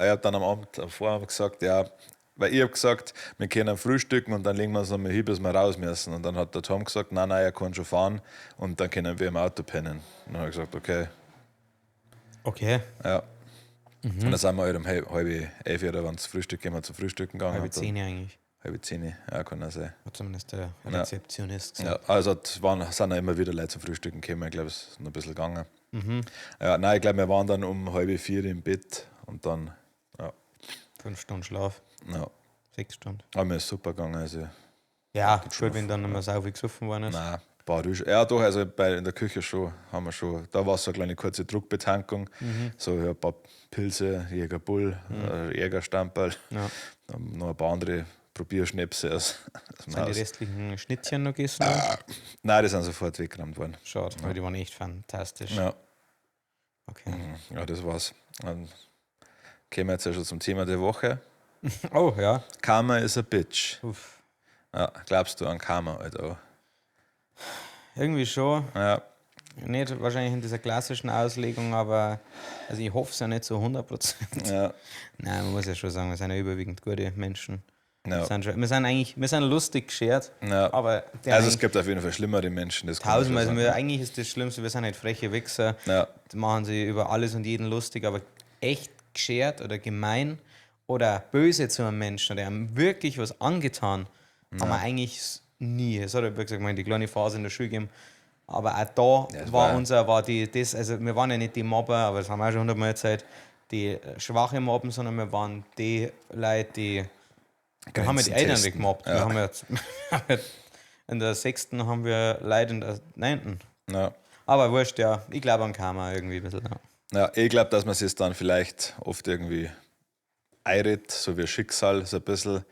er, er hat dann am Abend am Vorabend gesagt, ja, weil ich habe gesagt, wir können frühstücken und dann legen wir uns nochmal hin, bis wir raus müssen. Und dann hat der Tom gesagt, nein, nein, er kann schon fahren und dann können wir im Auto pennen. Und dann habe ich gesagt, okay, Okay. ja. Und dann sind wir halt um 10:30 oder wann zum Frühstück gehen wir zum Frühstücken gegangen. 9:30 eigentlich. 9:30, ja, kann auch sein. Hat zumindest der Rezeptionist gesagt. Ja, also es sind auch immer wieder Leute zum Frühstücken gekommen. Ich glaube, es ist noch ein bisschen gegangen. Ja, nein, ich glaube, wir waren dann um 3:30 im Bett und dann, ja, 5 Stunden Schlaf, ja. 6 Stunden. Aber mir ist super gegangen. Also, Ja, gut, wenn dann nicht mehr sau viel gesoffen worden ist. nein, ein paar Rüsch. Ja, doch, also in der Küche schon haben wir schon. Da war so eine kleine kurze Druckbetankung. So ja, ein paar Pilze, Jägerbull, Jägerstamperl, Ja. dann noch ein paar andere Probierschnäpse aus dem Sind die Haus. restlichen Schnittchen noch gegessen? Nein, die sind sofort weggerammt worden. Schade, weil die waren echt fantastisch. Ja. Okay. Ja, das war's. Dann kommen wir jetzt ja schon zum Thema der Woche. Oh, ja. Karma is a bitch. Uff. Ja, glaubst du an Karma, Alter? Irgendwie schon. Ja, Nicht wahrscheinlich in dieser klassischen Auslegung, aber also ich hoffe es ja nicht zu 100%. ja, Nein, man muss ja schon sagen, wir sind ja überwiegend gute Menschen. ja. Wir sind schon, wir sind eigentlich, wir sind lustig geschert, ja. aber der Also es eigentlich gibt auf jeden Fall schlimmere Menschen. Das kann man tausendmal, schon also sagen. wir, eigentlich ist das Schlimmste, wir sind halt freche Wichser, Ja, die machen sie über alles und jeden lustig, aber echt geschert oder gemein oder böse zu einem Menschen oder einem wirklich was angetan, haben wir eigentlich nie. Es hat ja, wie gesagt, mal die kleine Phase in der Schule gegeben. Aber auch da es war war- unser, war die, das, also wir waren ja nicht die Mobber, aber das haben wir auch schon hundertmal erzählt, die schwache Mobben, sondern wir waren die Leute, die wir haben ja die Grenzen Eltern testen. weggemobbt. Wir Ja. haben ja, in der sechsten haben wir Leute in der neunten. ja. Aber wurscht, ja. Ich glaube an Karma irgendwie ein bisschen. Ja. Ja, ich glaube, dass man sich dann vielleicht oft irgendwie einredet, so wie Schicksal, so ein bisschen,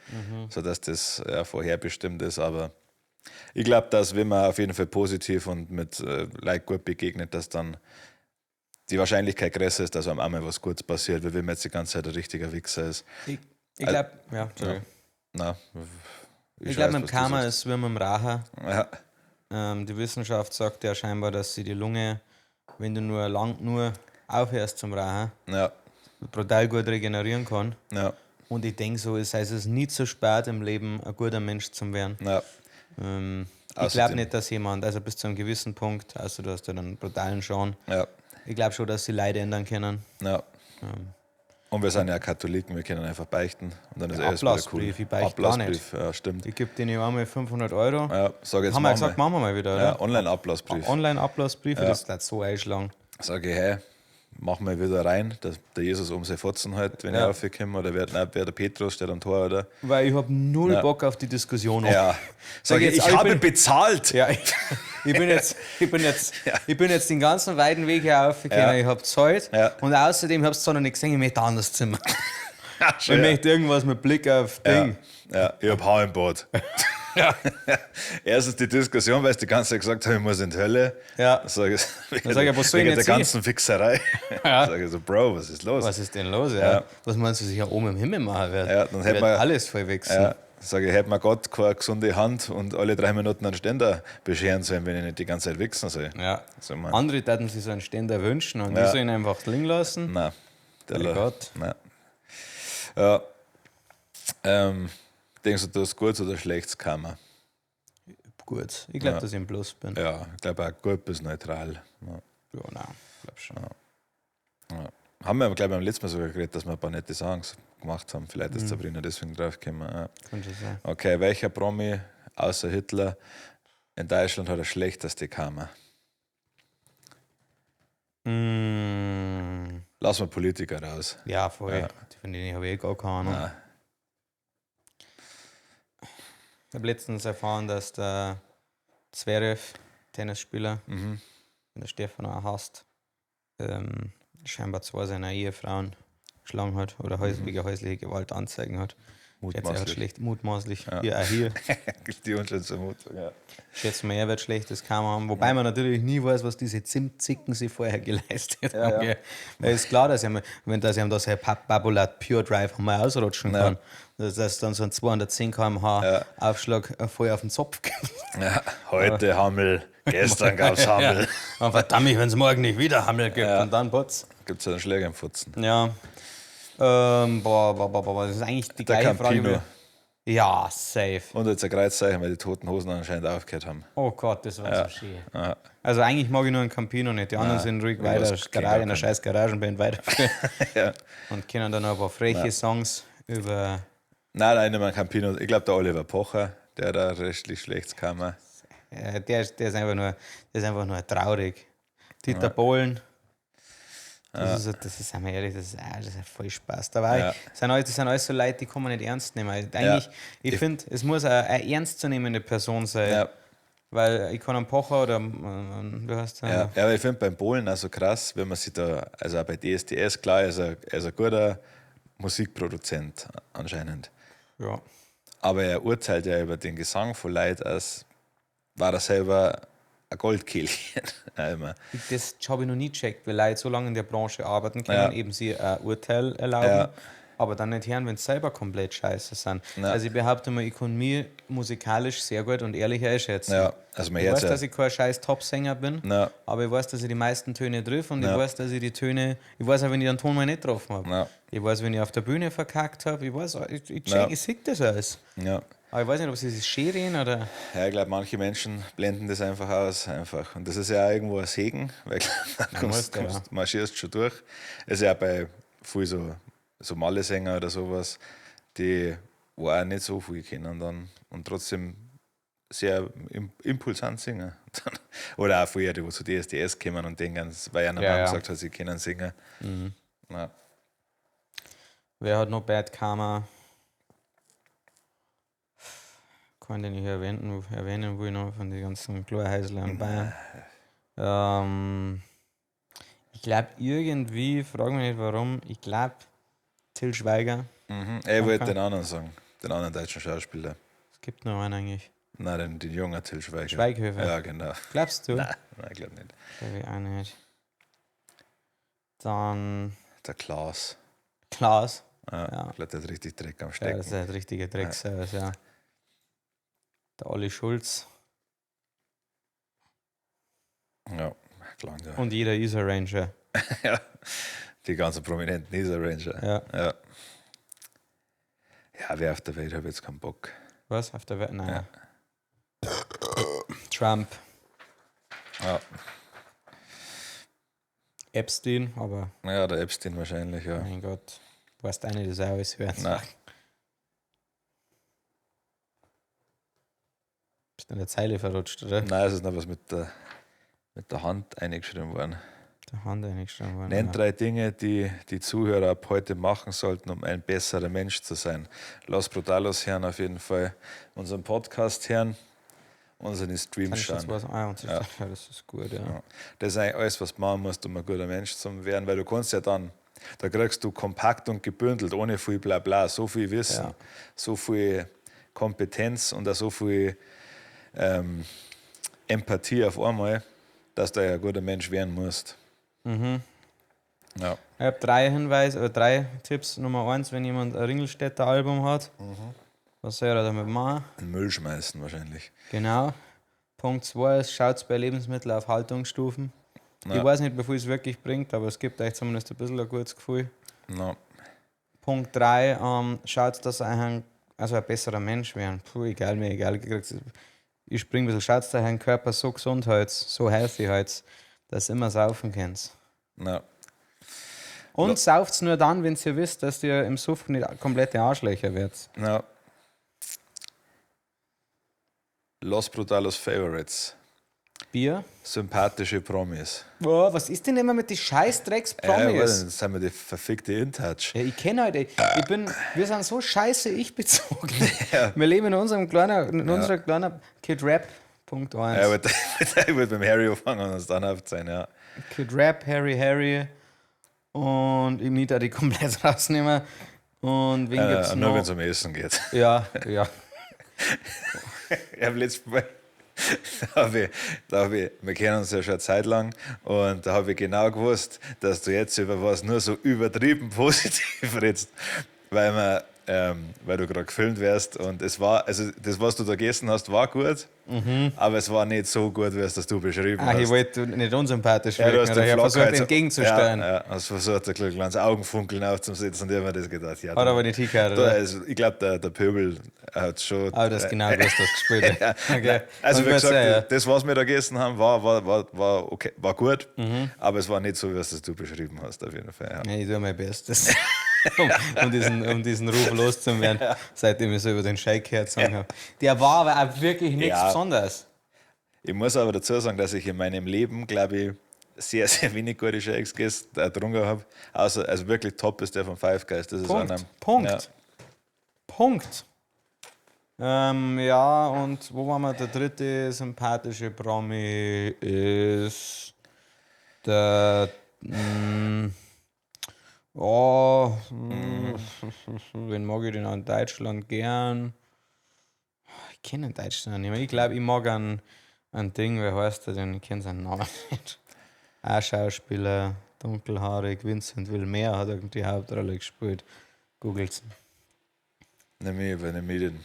so dass das ja, vorherbestimmt ist. Aber ich glaube, dass wenn man auf jeden Fall positiv und mit Leuten gut begegnet, dass dann die Wahrscheinlichkeit größer ist, dass einem einmal was Gutes passiert, weil wenn man jetzt die ganze Zeit ein richtiger Wichser ist. Ich glaube, ja, sorry. Na, Ich glaube, weiß, mit dem was du Karma sagst. ist wie mit dem Racher. Ja, Die Wissenschaft sagt ja scheinbar, dass sie die Lunge, wenn du nur lang nur aufhörst zum Rauchen, ja, brutal gut regenerieren kann. ja, Und ich denke so, es heißt, es ist nie zu spät im Leben, ein guter Mensch zu werden. ja. Ich glaube Außerdem- nicht, dass jemand, also bis zu einem gewissen Punkt, also du hast ja dann einen brutalen Schaden. ja, Ich glaube schon, dass sie Leute ändern können. ja. Und wir sind ja Katholiken, wir können einfach beichten und dann ist alles wieder cool. Ablassbrief, ich beichte gar nicht. Ablassbrief, ja, stimmt. Ich gebe denen einmal 500 Euro. Ja, sag jetzt haben wir machen gesagt, machen wir mal wieder, oder? Ja, Online-Ablassbrief. Online-Ablassbriefe, das wird so einschlagen. Sag ich, hey, mach mal wieder rein, dass der Jesus um seine Fotzen halt, wenn Ja. ich raufkomme, oder wer, nein, wer der Petrus steht am Tor, oder? Weil ich habe null Ja. Bock auf die Diskussion. Ja. Sag ich, jetzt, ich ich habe bin- bezahlt! Ja, ich bin jetzt den ganzen weiten Weg hier aufgekommen. Ja. Ich habe gezahlt. Ja. Und außerdem habe ich es zwar noch nicht gesehen, ich möchte ein anderes Zimmer. Ich ja. möchte irgendwas mit Blick auf Ding. Ja, ja, ich hab Haar im Bad. Ja. Erstens die Diskussion, weil sie die ganze Zeit gesagt haben, ich muss in die Hölle. Ja. Sag ich, wegen, sag ich, was soll ich wegen der denn jetzt hin? ganzen Fixerei. Ja. Sag ich so, Bro, was ist los? Was ist denn los? Ja? Ja. Was meinst du, sich ja oben im Himmel machen wird? Ja, dann hätten wird wir- alles voll wechseln. Ja, sag ich, hätte mir Gott keine gesunde Hand und alle 3 Minuten einen Ständer bescheren sollen, wenn ich nicht die ganze Zeit wichsen soll. Ja. So, man. Andere täten sich so einen Ständer wünschen und Ja. ich soll ihn einfach liegen lassen. Nein. Der Bei Gott. Nein. Ja. Denkst du, du hast gut oder schlechtes Karma? Gut. Ich glaube, Ja. dass ich im Plus bin. Ja, ich glaube auch gut bis neutral. Ja. Ja, nein, ich glaube schon. Ja. Haben wir, glaube ich, beim letzten Mal sogar geredet, dass wir ein paar nette Sachen gemacht haben. Vielleicht Mhm. ist Sabrina deswegen draufgekommen. Ja. Kann schon sein. Okay, welcher Promi außer Hitler in Deutschland hat das schlechteste Karma? Mm, Lass mal Politiker raus. ja, voll. Ja. Von denen habe ich eh gar keine Ahnung. Nein. Ich habe letztens erfahren, dass der Zverev, Tennisspieler, den der Stefan auch hasst, scheinbar zwei seiner Ehefrauen geschlagen hat oder wegen häusliche Gewalt anzeigen hat. Jetzt er hat Mutmaßlich. schlecht, mutmaßlich. Hier, auch hier. Die unschöne Vermutung, ja. Schätze mal, er wird schlechtes Karma haben. Wobei man natürlich nie weiß, was diese Zimtzicken sich vorher geleistet haben. ja. Gell? Weil ist klar, dass ihm, wenn das ihm das Herr Babolat Pure Drive einmal ausrutschen Ja. kann, Dass es dann so ein 210 km/h Aufschlag voll auf den Zopf gibt. Ja, heute Hammel, gestern gab's Hammel. Ja. Und verdammt, wenn es morgen nicht wieder Hammel gibt und dann putz. Gibt es einen Schläger im Futzen. Ja. Boah, boah, boah, boah, das ist eigentlich die Der gleiche Frage. Campino. Ja, safe. Und jetzt ein Kreuzzeichen, weil die toten Hosen anscheinend aufgehört haben. Oh Gott, das war so schön. Also eigentlich mag ich nur einen Campino nicht. Die anderen sind ruhig ich weiter, weiß, kenn Garage, gar in der keinen. scheiß Garagenband weiterführen. Ja. Und können dann noch ein paar freche Songs über. Nein, nein, nicht mehr Campino. Ich glaube, der Oliver Pocher, der da rechtlich schlecht kam. Der ist einfach nur, der ist einfach nur traurig. Dieter Bohlen. Das ist, einmal ehrlich, das ist voll Spaß. Da war Ja. ich, das sind alles so Leute, die kann man nicht ernst nehmen. Eigentlich, ich finde, es muss eine ernstzunehmende Person sein. Ja. Weil ich kann einen Pocher oder wie heißt der? Ja, ja, aber ich finde beim Bohlen auch so krass, wenn man sich da, also auch bei DSDS, klar, er ist ein guter Musikproduzent anscheinend. Ja. Aber er urteilt ja über den Gesang von Leuten, als war er selber ein Goldkehlchen. Ja, immer. Das habe ich noch nie gecheckt, weil Leute so lange in der Branche arbeiten können, Ja. eben sie ein Urteil erlauben, Ja. aber dann nicht hören, wenn sie selber komplett scheiße sind. Ja. Also ich behaupte mal, ich kann mich musikalisch sehr gut und ehrlich einschätzen. Ja, also man Ich hört weiß, ja. dass ich kein scheiß Top-Sänger bin, Ja. aber ich weiß, dass ich die meisten Töne triff und ich Ja. weiß, dass ich die Töne, ich weiß auch, wenn ich einen Ton mal nicht getroffen habe. Ja. Ich weiß, wenn ich auf der Bühne verkackt habe, ich weiß, ich check, Ja. ich sehe das alles. Ja. Aber ich weiß nicht, ob sie sich schön reden oder. Ja, ich glaube, manche Menschen blenden das einfach aus. Einfach. Und das ist ja auch irgendwo ein Segen, weil dann musst du, ja. marschierst schon durch. Ist ja auch bei viel so Malle-Sänger oder sowas, die wo auch nicht so viel kennen dann und trotzdem sehr impulsant singen. Oder auch früher, die wo zu DSDS kommen und denken, weil einer Ja, Mama ja. gesagt hat, sie können singen. Ja. Wer hat noch Bad Karma? Kann ich nicht erwähnen, wo ich noch von den ganzen Chlorhäusler in Bayern. Ich glaube irgendwie, frag mich nicht warum, ich glaube Till Schweiger. Mhm. Ich wollte den anderen sagen, den anderen deutschen Schauspieler. Es gibt noch einen eigentlich. Nein, den jungen Till Schweiger. Schweighöfer. Ja, genau. Glaubst du? Nein, nein, ich glaube nicht. Glaub ich auch nicht. Dann Der Klaas. Klaas. Ja, Ja. Ich glaube, der hat richtig Dreck am Ja, Stecken. das ist ein richtiger Dreckservice, ja. Der Olli Schulz. Ja, klar. Ja. Und jeder Isa Ranger. ja. Die ganzen prominenten Isa Ranger. Ja. Ja. Ja, wer auf der Welt hat jetzt keinen Bock. Was? Auf der Welt? Nein. Trump. Ja. Epstein, aber Ja, der Epstein wahrscheinlich, ja. mein Gott. Weißt du nicht, das auch alles hören. Nein. Bist in der Zeile verrutscht, oder? Nein, es ist noch was mit der Hand eingeschrieben worden. Der Hand eingeschrieben worden. Nennt ja. drei Dinge, die die Zuhörer ab heute machen sollten, um ein besserer Mensch zu sein. Los Brutalos hören auf jeden Fall, unseren Podcast hören, unseren Stream Kann ich schauen. jetzt was? Ah, und ja. Ja, das ist gut, ja. Ja. Das ist eigentlich alles, was du machen musst, um ein guter Mensch zu werden, weil du kannst ja dann, da kriegst du kompakt und gebündelt, ohne viel Blabla, so viel Wissen, Ja. so viel Kompetenz und auch so viel Empathie auf einmal, dass du ja ein guter Mensch werden musst. Mhm. Ja. Ich habe drei Hinweise, oder drei Tipps. Nummer eins, wenn jemand ein Ringelstädter Album hat, was soll er damit machen? In Müll schmeißen wahrscheinlich. Genau. Punkt zwei ist, schaut bei Lebensmitteln auf Haltungsstufen. Ja. Ich weiß nicht, wie viel es wirklich bringt, aber es gibt euch zumindest ein bisschen ein gutes Gefühl. No. Punkt 3, schaut, dass ihr ein, also ein besserer Mensch werden. Puh, egal, mir egal. Ich spring ein bisschen. Schaut, dass euer Körper so gesund hält, so healthy hält, dass ihr immer saufen könnt. No. Und sauft's nur dann, wenn ihr wisst, dass ihr im Suff nicht komplette Arschlöcher werdet. No. Los Brutalos Favorites. Bier. Sympathische Promis. Boah, was ist denn immer mit den Scheißdrecks-Promis? Ja, weiß nicht, das sind wir die verfickte InTouch. Ja, ich kenne halt, ich bin, wir sind so scheiße ich-bezogen. Wir leben in unserem kleinen, in unserer kleinen Kid Rap. Punkt 1. Ja, ich wollte beim Harry anfangen und uns dann aufzeigen, ja. Kid Rap, Harry Harry und ich muss da die komplett rausnehmen. Und wen gibt's Nur wenn noch? es um Essen geht. Ja, ja. Ich habe letztes Mal, da hab ich, wir kennen uns ja schon eine Zeit lang und da habe ich genau gewusst, dass du jetzt über was nur so übertrieben positiv redest, weil wir Weil du gerade gefilmt wirst und es war, also das, was du da gegessen hast, war gut, aber es war nicht so gut, wie es das du beschrieben Ah, hast. ich wollte nicht unsympathisch Ja, du wirken, hast oder den ich habe Flock versucht halt so- entgegenzusteuern. Ja, ja, hast versucht, ein kleines Augenfunkeln aufzusetzen und ich habe mir das gedacht. Ja, Hat da- aber nicht hingehört, da oder? ist, ich glaube, der Pöbel hat schon. Aber das genau gewusst, was gespielt hat. Okay. Also, Kann wie gut gesagt, sein, ja. das, was wir da gegessen haben, war okay, war gut, Mhm. aber es war nicht so, wie es das du beschrieben hast, auf jeden Fall. Ja. Ja, ich tue mein Bestes, um diesen Ruf loszuwerden, seitdem ich so über den Shake hergezogen habe. Der war aber auch wirklich nichts Ja. Besonderes. Ich muss aber dazu sagen, dass ich in meinem Leben, glaube ich, sehr, sehr wenig gute Shakes gegessen, getrunken habe. Außer, also wirklich top ist der von Five Guys. Das ist Punkt. einer. Punkt. Ja. Punkt. Ja, und wo waren wir? Der dritte sympathische Promi ist der. Wen mag ich denn auch in Deutschland gern? Ich kenne in Deutschland nicht mehr. Ich glaube, ich mag einen Ding, wer heißt der denn? Ich kenne seinen Namen nicht. Auch Schauspieler, dunkelhaarig, Vincent Wilmer hat irgendwie die Hauptrolle gespielt. Googelt's. Nimm mich, nimm mich den.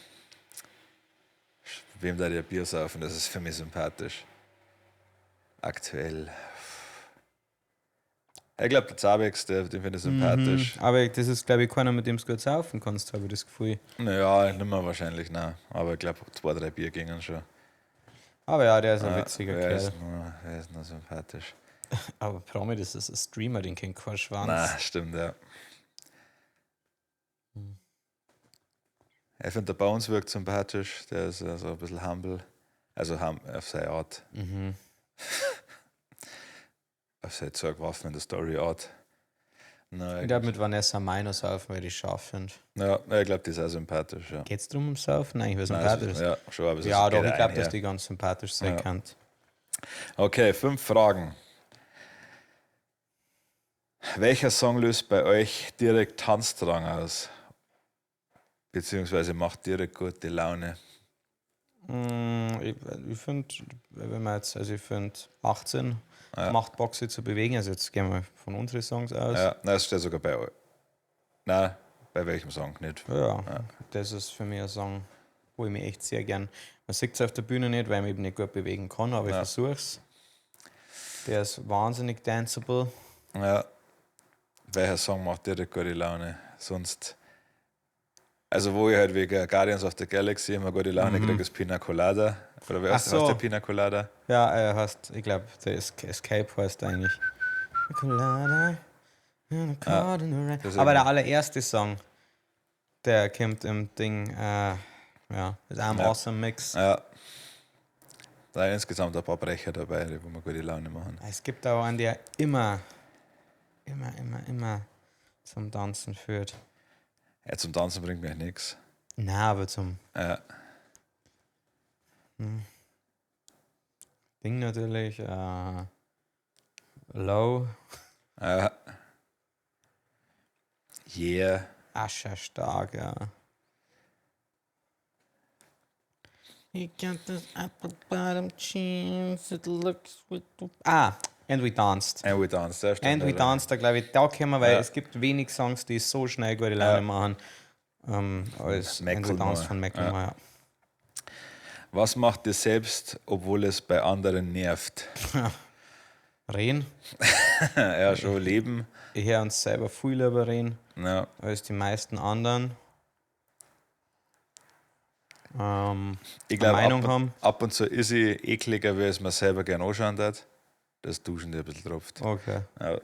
Wem da der Bier saufen, das ist für mich sympathisch. Aktuell. Ich glaube, der Zabex, den finde ich sympathisch. Aber das ist, glaube ich, keiner, mit dem du gut saufen kannst, habe ich das Gefühl. Naja, nicht mehr wahrscheinlich, nein. Aber ich glaube, 2, 3 Bier gingen schon. Aber ja, der ist ein Ja, witziger wer Kerl. Wer ist noch sympathisch? Aber Promi, das ist ein Streamer, den kennt kein Schwanz. Nein, stimmt, ja. Ich finde, der Bones wirkt sympathisch. Der ist so ein bisschen humble. Also auf seine Art. Mhm. Auf seine Zeugwaffen in der Story Art. Nein, Ich glaube, mit Vanessa Mai saufen, weil ich scharf finde. ja, ich glaube, die ist auch sympathisch. Ja. Geht's drum ums Saufen? Nein, ich weiß Nein, sympathisch. Ja, schon, aber es Ja, geht doch, ich glaube, einher. dass die ganz sympathisch sein Ja. kann. Okay, 5 Fragen. Welcher Song löst bei euch direkt Tanzdrang aus? Beziehungsweise macht direkt gute Laune? Ich finde, wenn man jetzt, also ich finde 18 macht Bock, sich zu bewegen. Also jetzt gehen wir von unseren Songs aus. Ja, nein, das steht sogar bei euch. Nein, bei welchem Song nicht? Ja, das ist für mich ein Song, wo ich mich echt sehr gern. Man sieht es auf der Bühne nicht, weil ich mich eben nicht gut bewegen kann, aber ich versuch's. Der ist wahnsinnig danceable. Ja. Welcher Song macht direkt gute Laune? Sonst. Also, wo ich halt wegen Guardians of the Galaxy immer gute Laune kriege, ist Pina Colada. Oder wer Ach heißt, so. heißt der Pina Colada? Ja, er heißt, ich glaube, der Escape heißt eigentlich. Colada, das ist Aber der irgendwie- allererste Song, der kommt im Ding, ja, ist auch ein awesome Mix. Ja. Da sind insgesamt ein paar Brecher dabei, die wo wir gute Laune machen. Es gibt auch einen, der immer, immer, immer, immer zum Tanzen führt. Ja, zum Tanzen bringt mir nichts. Na, aber zum Ja. Ding natürlich, Low, Ja. Yeah. Ascher stark, ja. You got this apple bottom jeans, it looks with the... Ah, And We Danced. And We Danced, der stimmt. And We ja. Danced, da glaube ich, da kommen wir, weil Ja. es gibt wenig Songs, die so schnell gute Laune machen, als And We Macklemore. Danced von Macklemore. Ja. Was macht ihr selbst, obwohl es bei anderen nervt? Reden. Ja, schon leben. Ich höre uns selber viel lieber reden Ja. als die meisten anderen. Ich glaube, Meinung haben. ab und zu ist sie ekliger, wie es mir selber gern anschauen hat. Das Duschen, der ein bisschen tropft. Okay. Ja.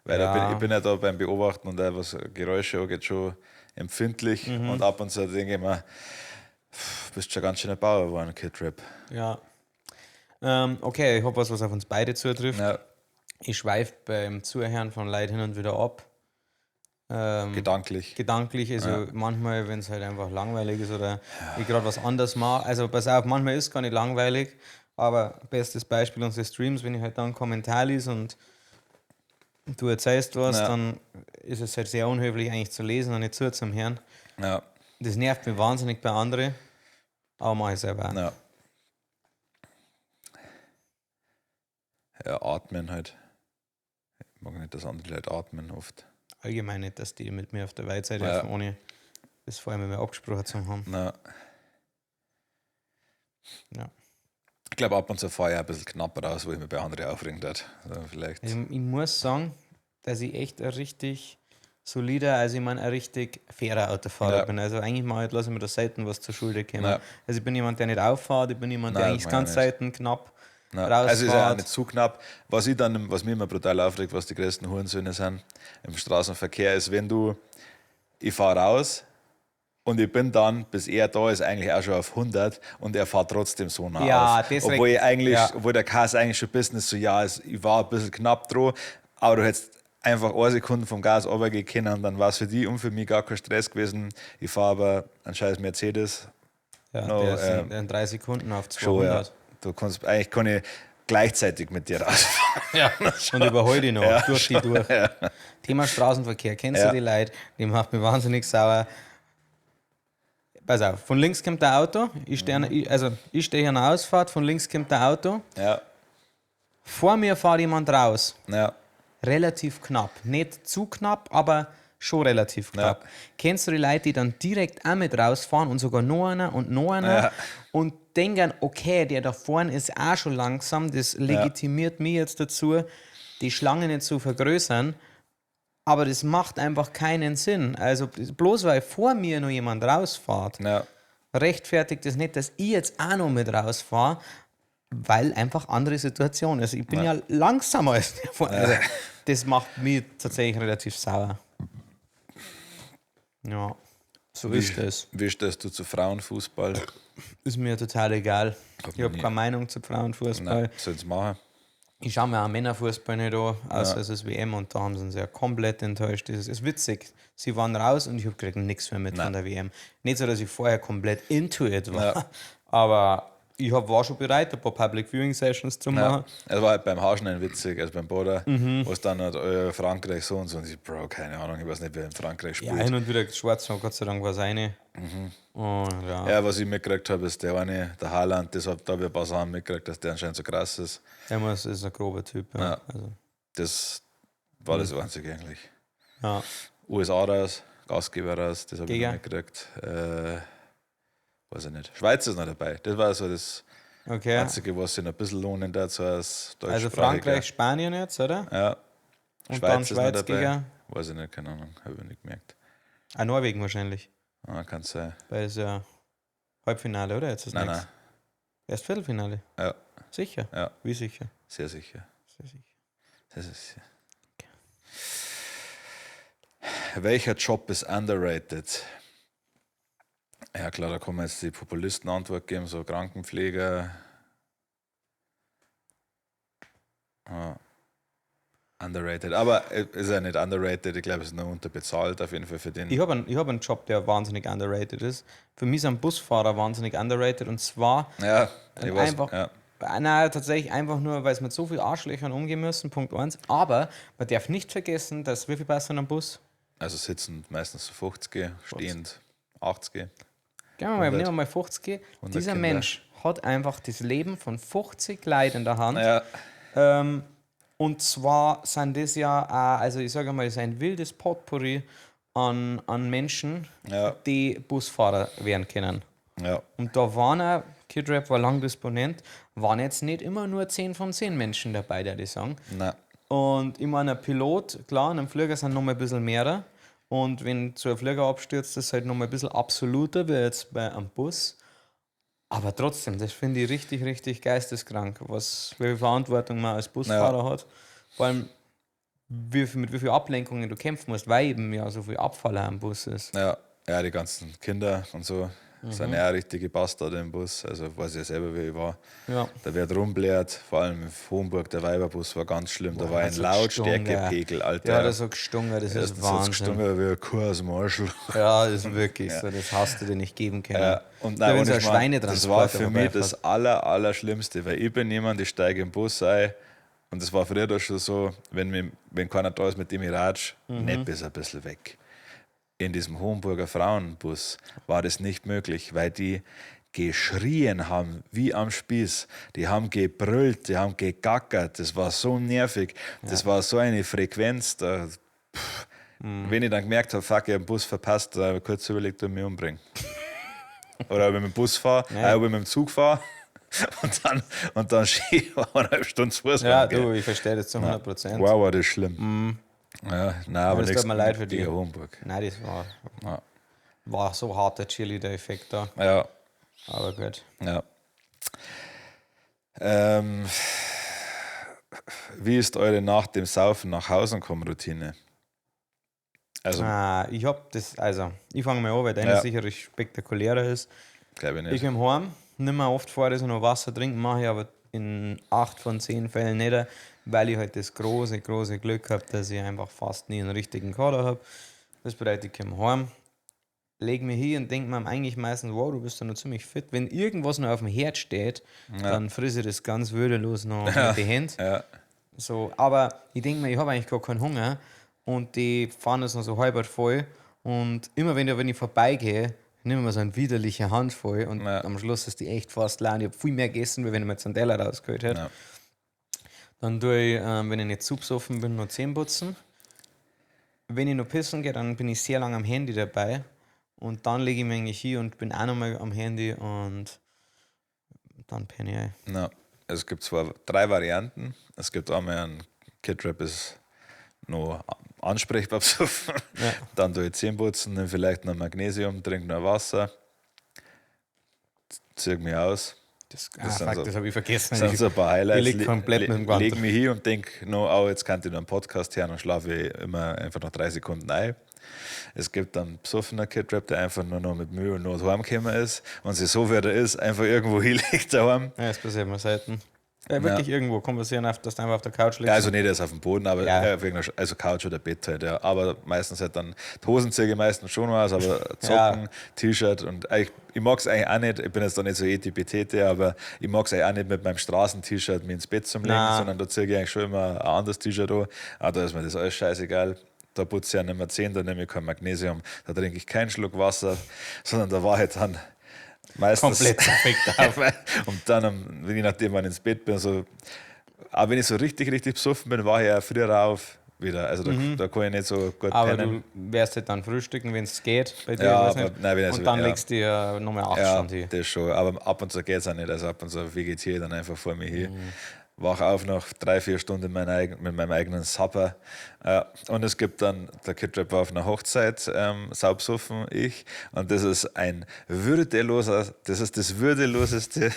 Weil Ja. ich bin ja da beim Beobachten und auch was Geräusche angeht, schon empfindlich. Mhm. Und ab und zu denke ich mir, pff, bist schon ganz schön ein Bauer geworden, Kid Rap. Ja. Okay, ich habe was, was auf uns beide zutrifft. Ja, Ich schweife beim Zuhören von Leuten hin und wieder ab. gedanklich. Gedanklich, also manchmal, wenn es halt einfach langweilig ist oder ich gerade was anderes mache. Also pass auf, manchmal ist es gar nicht langweilig, aber bestes Beispiel unsere Streams, wenn ich halt dann einen Kommentar lese und du erzählst was, Ja. dann ist es halt sehr unhöflich eigentlich zu lesen und nicht zuzuhören. Ja, Das nervt mich wahnsinnig bei anderen, aber mache ich selber auch. ja. Ja, atmen halt. Ich mag nicht, dass andere Leute atmen oft. Allgemein nicht, dass die mit mir auf der Weizeit Ja. dürfen, ohne Das vorher mit mir abgesprochen zu haben. Na. Ja. Ich glaube, ab und zu fahre ich auch ein bisschen knapp raus, wo ich mich bei anderen aufregen darf. Also vielleicht. Also ich muss sagen, dass ich echt ein richtig solider, also ich meine, ein richtig fairer Autofahrer Ja. bin. Also eigentlich mal lasse ich mir da selten was zur Schulde kommen. Ja. Also ich bin jemand, der nicht auffahrt, ich bin jemand, der Nein, eigentlich das mach ganz ich auch nicht. selten knapp Nein. rausfährt. Also ist ja auch nicht zu knapp. Was ich dann, was mir immer brutal aufregt, was die größten Hurensöhne sind im Straßenverkehr, ist, wenn du, ich fahre raus und ich bin dann, bis er da ist, eigentlich auch schon auf 100 und er fährt trotzdem so nah Ja, auf. das Obwohl regt- ich eigentlich, ja. obwohl der Kass eigentlich schon Business so, ja, es, ich war ein bisschen knapp dran, aber du hättest einfach eine Sekunde vom Gas runtergehen können und dann war es für die und für mich gar kein Stress gewesen. Ich fahre aber einen scheiß Mercedes Ja, No, der ist in 3 Sekunden auf schon, ja. 200. Du kannst, eigentlich kann ich gleichzeitig mit dir rausfahren. Ja. Und überhol die noch, durch die durch. Thema Straßenverkehr, kennst Ja. du die Leute? Die macht mich wahnsinnig sauer. Pass auf, von links kommt der Auto, ich stehe also ich stehe an der Ausfahrt, von links kommt der Auto, Ja, vor mir fährt jemand raus. ja. Relativ knapp. Nicht zu knapp, aber schon relativ knapp. Ja. Kennst du die Leute, die dann direkt auch mit rausfahren und sogar noch einer und noch einer Ja. und denken, okay, der da vorne ist auch schon langsam, das legitimiert mich jetzt dazu, die Schlange nicht zu vergrößern. Aber das macht einfach keinen Sinn. Also bloß weil vor mir noch jemand rausfährt, Ja, rechtfertigt das nicht, dass ich jetzt auch noch mit rausfahre, weil einfach andere Situation ist. Ich bin ja, langsamer als der vorne. Also, das macht mich tatsächlich relativ sauer. Ja, so ist es. Wie stehst du zu Frauenfußball? Ist mir total egal. Ich habe nie- keine Meinung zu Frauenfußball. Nein, sollen sie machen. Ich schaue mir auch Männerfußball nicht an, außer es ist WM und da haben sie uns ja komplett enttäuscht. Das ist witzig. Sie waren raus und ich habe gekriegt nichts mehr mit von der WM. Nicht so, dass ich vorher komplett into it war, Ja. aber ich war schon bereit, ein paar Public Viewing Sessions zu Ja. machen. Es war halt beim Haarschneiden witzig, also beim Boder, wo es dann halt, Frankreich so und so und ich, Bro, keine Ahnung, ich weiß nicht, wer in Frankreich Ja, spielt. hin und wieder schwarz, und Gott sei Dank war es eine. Und ja, Ja, was ich mitgekriegt habe, ist der eine, der Haaland, das hab, da habe ich ein paar Sachen mitgekriegt, dass der anscheinend so krass ist. der ist ein grober Typ. Ja. Ja. Also, Das war das Einzige eigentlich. ja. USA raus, Gastgeber raus, das habe ich Gegen? noch mitgekriegt. Weiß ich nicht. Schweiz ist noch dabei. Das war so das Okay. Einzige, was sich noch ein bisschen lohnen darf, so als Also deutschsprachiger. Frankreich, Spanien jetzt, oder? Ja. Und dann ist noch Schweiz dabei. gegen Weiß ich nicht, keine Ahnung, habe ich nicht gemerkt. ah, Norwegen wahrscheinlich. Ah, kann sein. Weil es ja Halbfinale, oder? Jetzt ist Nein, nächstes. nein, Erst Viertelfinale. Ja. Sicher? Ja. Wie sicher? sehr sicher. Sehr sicher. Das ist Welcher Job ist underrated? Ja klar, da kann man jetzt die Populisten Antwort geben, so Krankenpfleger. Ah. Underrated. Aber ist ja nicht underrated, ich glaube, es ist nur unterbezahlt auf jeden Fall für den. Ich habe einen, ich hab einen Job, der wahnsinnig underrated ist. Für mich sind Busfahrer wahnsinnig underrated und zwar Ja, ich weiß. einfach- Ja. Nein, tatsächlich einfach nur, weil es mit so vielen Arschlöchern umgehen müssen, Punkt 1. Aber man darf nicht vergessen, dass wie viel passen am Bus? Also sitzend meistens so 50, stehend 80. Gehen wir mal, 100. nehmen wir mal 50. 100 Dieser Kinder. Mensch hat einfach das Leben von 50 Leuten in der Hand. Ja, Und zwar sind das ja auch, also ich sage mal, es ist ein wildes Potpourri an Menschen, Ja. die Busfahrer werden können. ja. Und da waren auch, Kid Rap war lang Disponent, waren jetzt nicht immer nur 10 von 10 Menschen dabei, der die sagen. Nein. Und ich meine, ein Pilot, klar, in einem Flieger sind noch mal ein bisschen mehr. Und wenn so ein Flieger abstürzt, ist es halt noch mal ein bisschen absoluter, wie jetzt bei einem Bus. Aber trotzdem, das finde ich richtig, richtig geisteskrank, was, wie viel Verantwortung man als Busfahrer hat. Vor allem, mit wie viel Ablenkungen du kämpfen musst, weil eben ja so viel Abfall auch am Bus ist. Ja, ja, die ganzen Kinder und so sind ja auch richtige Bastarde im Bus. Also weiß ich ja selber, wie ich war. Ja. Da wird rumblärt, vor allem in Hohenburg, der Weiberbus war ganz schlimm. Da war ein das hat gestunken. Lautstärkepegel, Alter. Ja, das hat gestunken, das ist Erstens hat's Wahnsinn. gestunken wie ein Kuh aus dem Arschloch. Ja, das ist wirklich so, das hast du dir nicht geben können. Ja, und Da nein, wenn ohne so ein Schmarrn, das war Schweinetransporter für mich vorbeifährt. das Allerschlimmste, weil ich bin jemand, ich steige im Bus ein und das war früher da schon so, wenn keiner da ist, mit dem ich ratsch, nepp ist ein bisschen weg. In diesem Homburger Frauenbus war das nicht möglich, weil die geschrien haben, wie am Spieß. Die haben gebrüllt, die haben gegackert. Das war so nervig. Das war so eine Frequenz. Da, Wenn ich dann gemerkt habe, fuck, ich habe den Bus verpasst, da habe ich kurz überlegt, ob ich mich umbringe. Oder ob ich mit dem Bus fahre, ob ich mit dem Zug fahre und dann schön 1,5 Stunden zu Fuß Ja, gehe. du, ich verstehe das zu 100%. Wow, war das schlimm. Ja, nein, aber das nichts tut mir leid für gegen dich. Homburg. Nein, das war, Ja. war so hart der Cheerleader-Effekt da. Ja, Aber gut. ja. Wie ist eure nach dem Saufen nach Hause kommen Routine? Also, Ah, ich hab das, also, ich fange mal an, weil deine Ja. sicherlich spektakulärer ist. glaube ich Ich nicht. komme heim, nicht mehr oft vor, dass ich noch Wasser trinken mache, ich aber in 8 von 10 Fällen nicht, weil ich halt das große, große Glück habe, dass ich einfach fast nie einen richtigen Kader habe. Das bedeutet, ich komme heim, lege mich hin und denke mir eigentlich meistens, wow, du bist ja noch ziemlich fit. Wenn irgendwas noch auf dem Herd steht, dann frisse ich das ganz würdelos noch mit den Händen. Ja, So, aber ich denke mir, ich habe eigentlich gar keinen Hunger und die fahren das noch so halb voll und immer wenn ich vorbeigehe, nehme ich mir so eine widerliche Handvoll und Ja. am Schluss ist die echt fast leer und ich habe viel mehr gegessen, wie wenn ich mir jetzt einen Teller rausgeholt hätte. Ja. Dann tue ich, wenn ich nicht zu besoffen bin, noch Zähne putzen. Wenn ich noch pissen gehe, dann bin ich sehr lange am Handy dabei und dann lege ich mich eigentlich hin und bin auch nochmal am Handy und dann penne ich ein. na, es gibt zwar drei Varianten. Es gibt einmal einen Kid Rap ist noch ansprechbar besoffen. Ja. Dann tue ich Zähne putzen, nimm vielleicht noch Magnesium, trink noch Wasser, zieh mich aus. Das, Das sind fuck, so- das habe ich vergessen. Das sind so ein paar Highlights. Ich lieg komplett mit dem Gewand. Leg mich hin und denk noch, oh, jetzt kann ich noch einen Podcast hören und schlafe ich immer einfach noch 3 Sekunden ein. Es gibt dann besoffener Kid Rap, der einfach nur noch mit Mühe und Not heimgekommen ist und sich so wie er ist, einfach irgendwo hinlegt daheim. Ja, das passiert mir selten. Ja, wirklich irgendwo. Kommt passieren, dass du einfach auf der Couch liegst. Ja, also nicht erst auf dem Boden, aber Ja. wegen der also Couch oder Bett halt, ja. Aber meistens halt dann, die Hosen ziehe ich meistens schon aus, aber Socken, Ja. T-Shirt und eigentlich, ich mag es eigentlich auch nicht, ich bin jetzt da nicht so etipetete, aber ich mag es eigentlich auch nicht mit meinem Straßen-T-Shirt mir ins Bett zum legen, Nein. sondern da ziehe ich eigentlich schon immer ein anderes T-Shirt an. Ah, da ist mir das alles scheißegal. Da putze ich ja nicht mehr Zähne, da nehme ich kein Magnesium, da trinke ich keinen Schluck Wasser, sondern da war halt dann meistens Komplett perfekt auf. und dann, je nachdem, wann ich ins Bett bin, so, aber wenn ich so richtig, richtig besoffen bin, wache ich ja früher auf wieder. Also da, da kann ich nicht so gut Mhm. Aber pennen. du wärst halt dann frühstücken, wenn es geht bei dir. Ja, weiß aber- nicht. nein, wenn ich und so- dann ja. legst du dir nochmal 8 Ja, Stunden hin. das schon. Aber ab und zu geht es auch nicht. Also ab und zu vegetiere ich dann einfach vor mir hin. Mhm. Wach auf nach 3, 4 Stunden mit meinem eigenen Supper. Und es gibt dann, der Kid Rap war auf einer Hochzeit, saubsoffen, ich. Und das ist ein würdeloser, das ist das würdeloseste,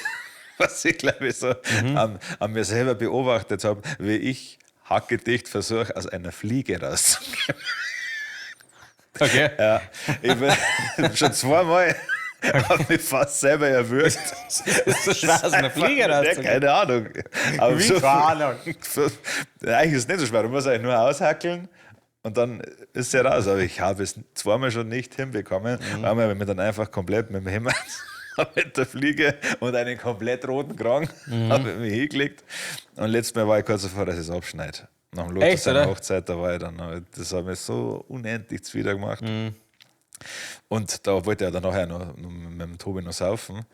was ich glaube ich so an mir selber beobachtet habe, wie ich hackedicht versuche, aus einer Fliege rauszukommen. Okay. Ja, ich bin schon zweimal hab mich fast selber erwürgt. Das ist so schwer, aus einer Fliege Ja, rauszukommen. keine Ahnung. Aber Wie so, keine Ahnung? So, eigentlich ist es nicht so schwer. Du musst eigentlich nur aushackeln und dann ist sie raus. Aber ich habe es zweimal schon nicht hinbekommen. Einmal habe ich mich dann einfach komplett mit dem Himmel mit der Fliege und einen komplett roten Kragen habe ich mich hingelegt. Und letztes Mal war ich kurz davor, dass ich es abschneide. Nach dem Lothar Echt, seiner oder? Hochzeit, da war ich dann, das hat mich so unendlich zuwider gemacht. Und da wollte er dann nachher noch mit dem Tobi noch saufen.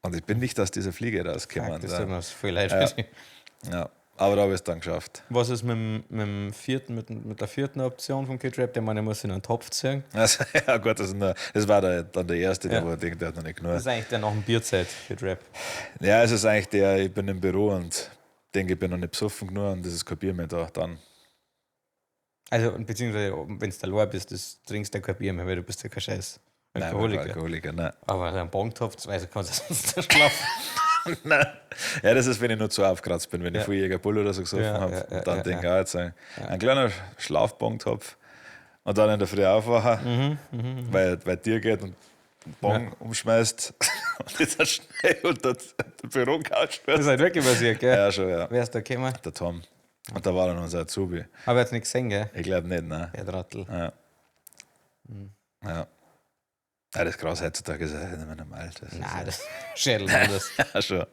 Und ich bin nicht aus dieser Fliege rausgekommen. Fuck, das ja. tut mir voll leid. für dich. Ja, aber da habe ich es dann geschafft. Was ist mit, dem vierten, mit der vierten Option vom Kid Rap? Der meine, muss in einen Topf ziehen. Also, ja, gut, das war dann der erste, der Ja. wo ich denkt, der hat noch nicht genug. Das ist eigentlich der nach dem Bierzeit, Kid Rap. Ja, es ist eigentlich der, ich bin im Büro und denke, ich bin noch nicht besoffen genug und das ist kein Bier mehr da. Dann. Also, und beziehungsweise, wenn du allein bist, das trinkst du ja kein Bier mehr, weil du bist ja kein scheiß Nein, Alkoholiker. Alkoholiker, nein. Aber ein Bongtopf, das weiß ich, kannst du sonst nicht schlafen. Nein. Ja, das ist, wenn ich nur zu aufgeratzt bin, wenn ich Ja. Frühjäger Bull oder so gesoffen Ja, habe. ja, ja, und dann ja, denke ich, ja. ah, jetzt ein kleiner Schlafbongtopf und dann in der Früh aufwachen, weil dir geht und Bong umschmeißt und jetzt dann schnell unter der Bürocouch Das ist halt wirklich passiert, gell? Ja, schon, ja. Wer ist da gekommen? Der Tom. Und da war dann unser Azubi. Habe ich jetzt nicht gesehen, gell? Ich glaube nicht, nein. Der Trottel. Ja. Ja. Ja, das Gras heutzutage ist ja nicht mehr normal. Das ist Nein, das Schädel anders. ja schon.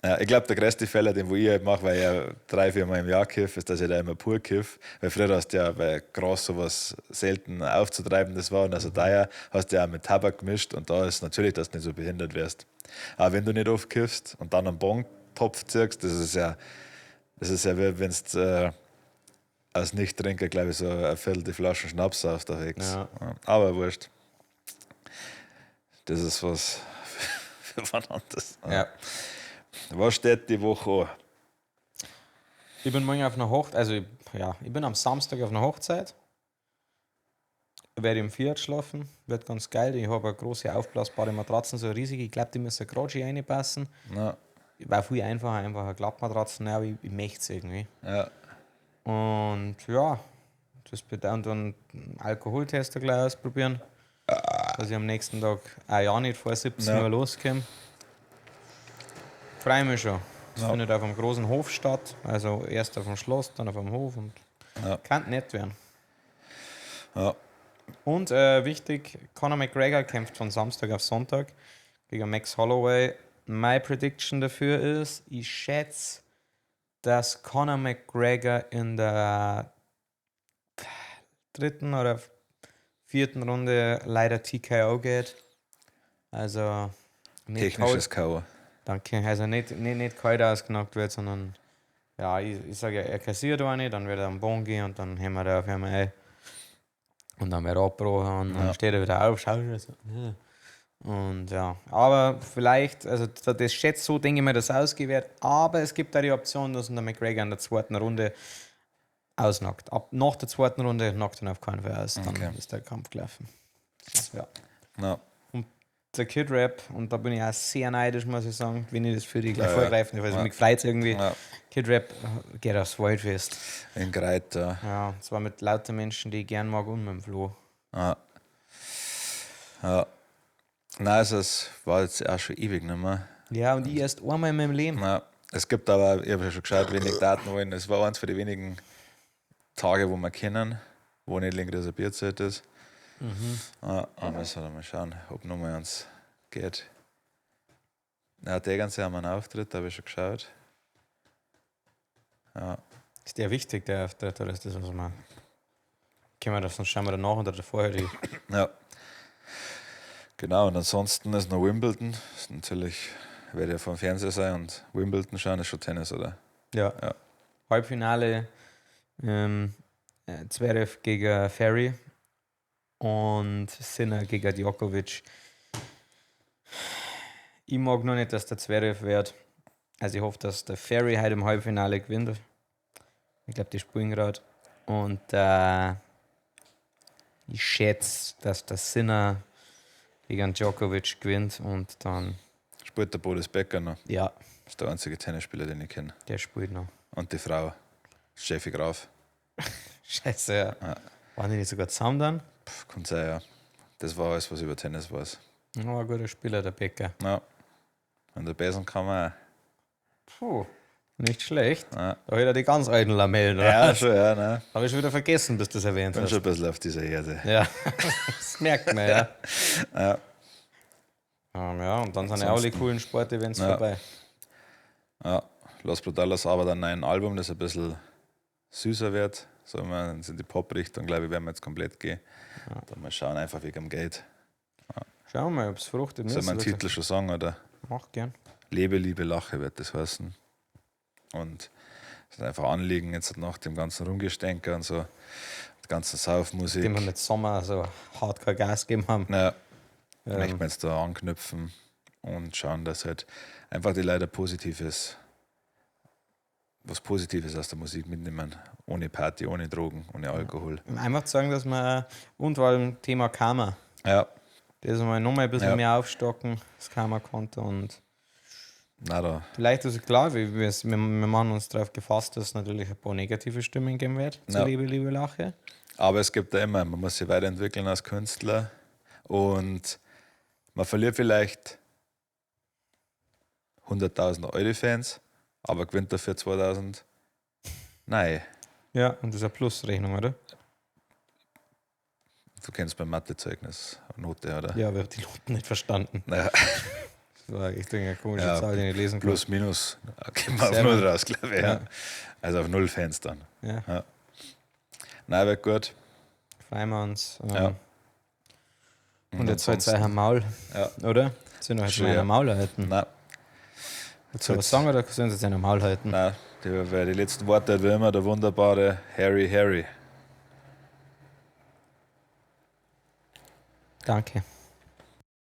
Ja, ich glaube, der größte Fehler, den wo ich halt mache, weil ich ja 3, 4 Mal im Jahr kiff, ist, dass ich da immer pur kiff. Weil früher hast du ja bei Gras sowas selten aufzutreiben, das war. Und also daher hast du ja auch mit Tabak gemischt und da ist natürlich, dass du nicht so behindert wirst. Aber wenn du nicht oft kiffst und dann einen Bon-Topf ziehst, das ist ja, wie wenn du als Nicht-Trinker, glaube ich, so eine Viertel die Flaschen Schnaps auf der Wegs. Ja. Aber wurscht. Das ist was für wann anders. Ja. Was steht die Woche an? Ich bin morgen auf einer Hochzeit, also ja, ich bin am Samstag auf einer Hochzeit. Werde im Fiat schlafen, wird ganz geil. Ich habe eine große aufblasbare Matratzen, so riesige. Ich glaube, die müssen gerade schön reinpassen. Ja, War viel einfacher, einfach eine Klappmatratzen, aber ich möchte es irgendwie. ja, Und ja, das bedeutet dann Alkoholtester gleich ausprobieren, dass ich am nächsten Tag auch ja nicht vor 17 Ja. Uhr loskomme. Freue mich schon. Das Ja. findet auf einem großen Hof statt. Also erst auf dem Schloss, dann auf dem Hof und Ja. kann nett werden. ja. Und wichtig, Conor McGregor kämpft von Samstag auf Sonntag gegen Max Holloway. My Prediction dafür ist, ich schätze, dass Conor McGregor in der dritten oder vierten Runde leider TKO geht. Also nicht Technisches K.O. kalt, danke, also nicht kalt ausgenockt wird, sondern ja, ich sage, er kassiert eine, dann wird er am Boden gehen und dann hämmert er auf einmal ein. Und dann wird er abgebrochen und dann Ja. steht er wieder auf, schaut wieder so. Ja. Und ja, aber vielleicht, also das schätzt so, denke ich mir, dass ausgehen wird, aber es gibt da die Option, dass ihn der McGregor in der zweiten Runde ausnockt. Ab nach der zweiten Runde knockt ihn auf keinen Fall aus, dann Okay. ist der Kampf gelaufen. Ja. Ja. Der Kid Rap, und da bin ich auch sehr neidisch, muss ich sagen, wenn ich das für die gleich Ja, ja. vorgreifen darf. Also Ja. mich freut es irgendwie. Ja. Kid Rap geht aufs Waldfest. In Greit, ja. Ja, und zwar mit lauter Menschen, die ich gern mag und mit dem Flo. Ja. Ja. Nein, also es war jetzt auch schon ewig nicht mehr. Ja, und ich erst einmal in meinem Leben. Na, es gibt aber, ich habe ja schon geschaut, wenig Daten wollen. Es war eins von den wenigen Tage, wo wir kennen, wo nicht länger ein Bierzelt ist. Ja, aber müssen wir mal schauen, ob noch mal eins geht. Ja, der ganze haben wir einen Auftritt, da habe ich schon geschaut. Ja, Ist der wichtig, der Auftritt, oder ist das was man. Können wir das, sonst schauen wir danach oder davor die. ja. Genau, und ansonsten ist noch Wimbledon. Ist natürlich, werde ja vor dem Fernseher sein und Wimbledon schauen ist schon Tennis, oder? Ja. Ja. Halbfinale Zverev gegen Ferry und Sinner gegen Djokovic. Ich mag nur nicht, dass der Zverev wird. Also ich hoffe, dass der Ferry heute im Halbfinale gewinnt. Ich glaube, die spielen gerade. Und ich schätze, dass der Sinner gegen Djokovic gewinnt und dann, Spielt der Boris Becker noch. ja, Ist der einzige Tennisspieler, den ich kenne. der spielt noch. Und die Frau, Steffi Graf. Scheiße, ja. Ja. Waren die nicht sogar zusammen dann? Pff, kommt sein, ja. Das war alles, was ich über Tennis weiß. Ja, war ein guter Spieler, der Becker. Ja. Und der Besen kann man Puh, nicht schlecht. auch. Ja, Da hat er die ganz alten Lamellen, oder? ja schon, ja, ne. Habe ich schon wieder vergessen, bis du das erwähnt Bin hast. schon ein bisschen auf dieser Erde. Ja, das merkt man, ja. Ja. Ja, und dann sind ja alle Ansonsten- coolen Sportevents Ja. vorbei. Ja. Los Brutalos aber dann ein Album, das ein bisschen süßer wird. So mal in die Pop-Richtung, glaube ich, werden wir jetzt komplett gehen. Dann mal schauen, einfach wegen dem Geld. Schauen wir mal, ob es fruchtet. Soll man den Titel schon sagen, oder? Mach gern. Lebe, Liebe, Lache wird das heißen. Und das ist einfach Anliegen jetzt nach dem ganzen Rumgestänker und so, die ganzen Saufmusik. Dem wir mit Sommer so hardcore Gas gegeben haben. Ja, möchte man jetzt da anknüpfen und schauen, dass halt einfach die leider Positives, was Positives aus der Musik mitnehmen. Ohne Party, ohne Drogen, ohne Alkohol. Einfach zu sagen, dass wir, und vor allem Thema Karma, Ja, das mal nochmal ein bisschen Ja. mehr aufstocken, das Karma-Konto und na da. vielleicht ist es klar, wir machen uns darauf gefasst, dass es natürlich ein paar negative Stimmen geben wird zu Ja. Liebe, Liebe, Lache. Aber es gibt da immer, man muss sich weiterentwickeln als Künstler und man verliert vielleicht 100.000 eure Fans, aber gewinnt dafür 2.000. Nein, Ja, und das ist eine Plusrechnung, oder? du kennst mein Mathezeugnis, Note, oder? Ja, aber ich habe die Noten nicht verstanden. Naja, Das war echt eine komische Ja, Zahl, die ich nicht lesen plus, minus, gehen wir auf Selber. Null raus, glaube ich. Ja. Ja. Also auf Null Fans dann. kann. Ja, Nein, wird gut. freuen wir uns. Ja. Und jetzt halt euch ein Maul, Ja. oder? Sollen wir jetzt Schon, mal ja. ein Maul halten? Nein. Soll ich was sagen oder sollen sie jetzt ein Maul halten? Nein, Die letzten Worte hat wie immer der wunderbare Harry Harry. Danke.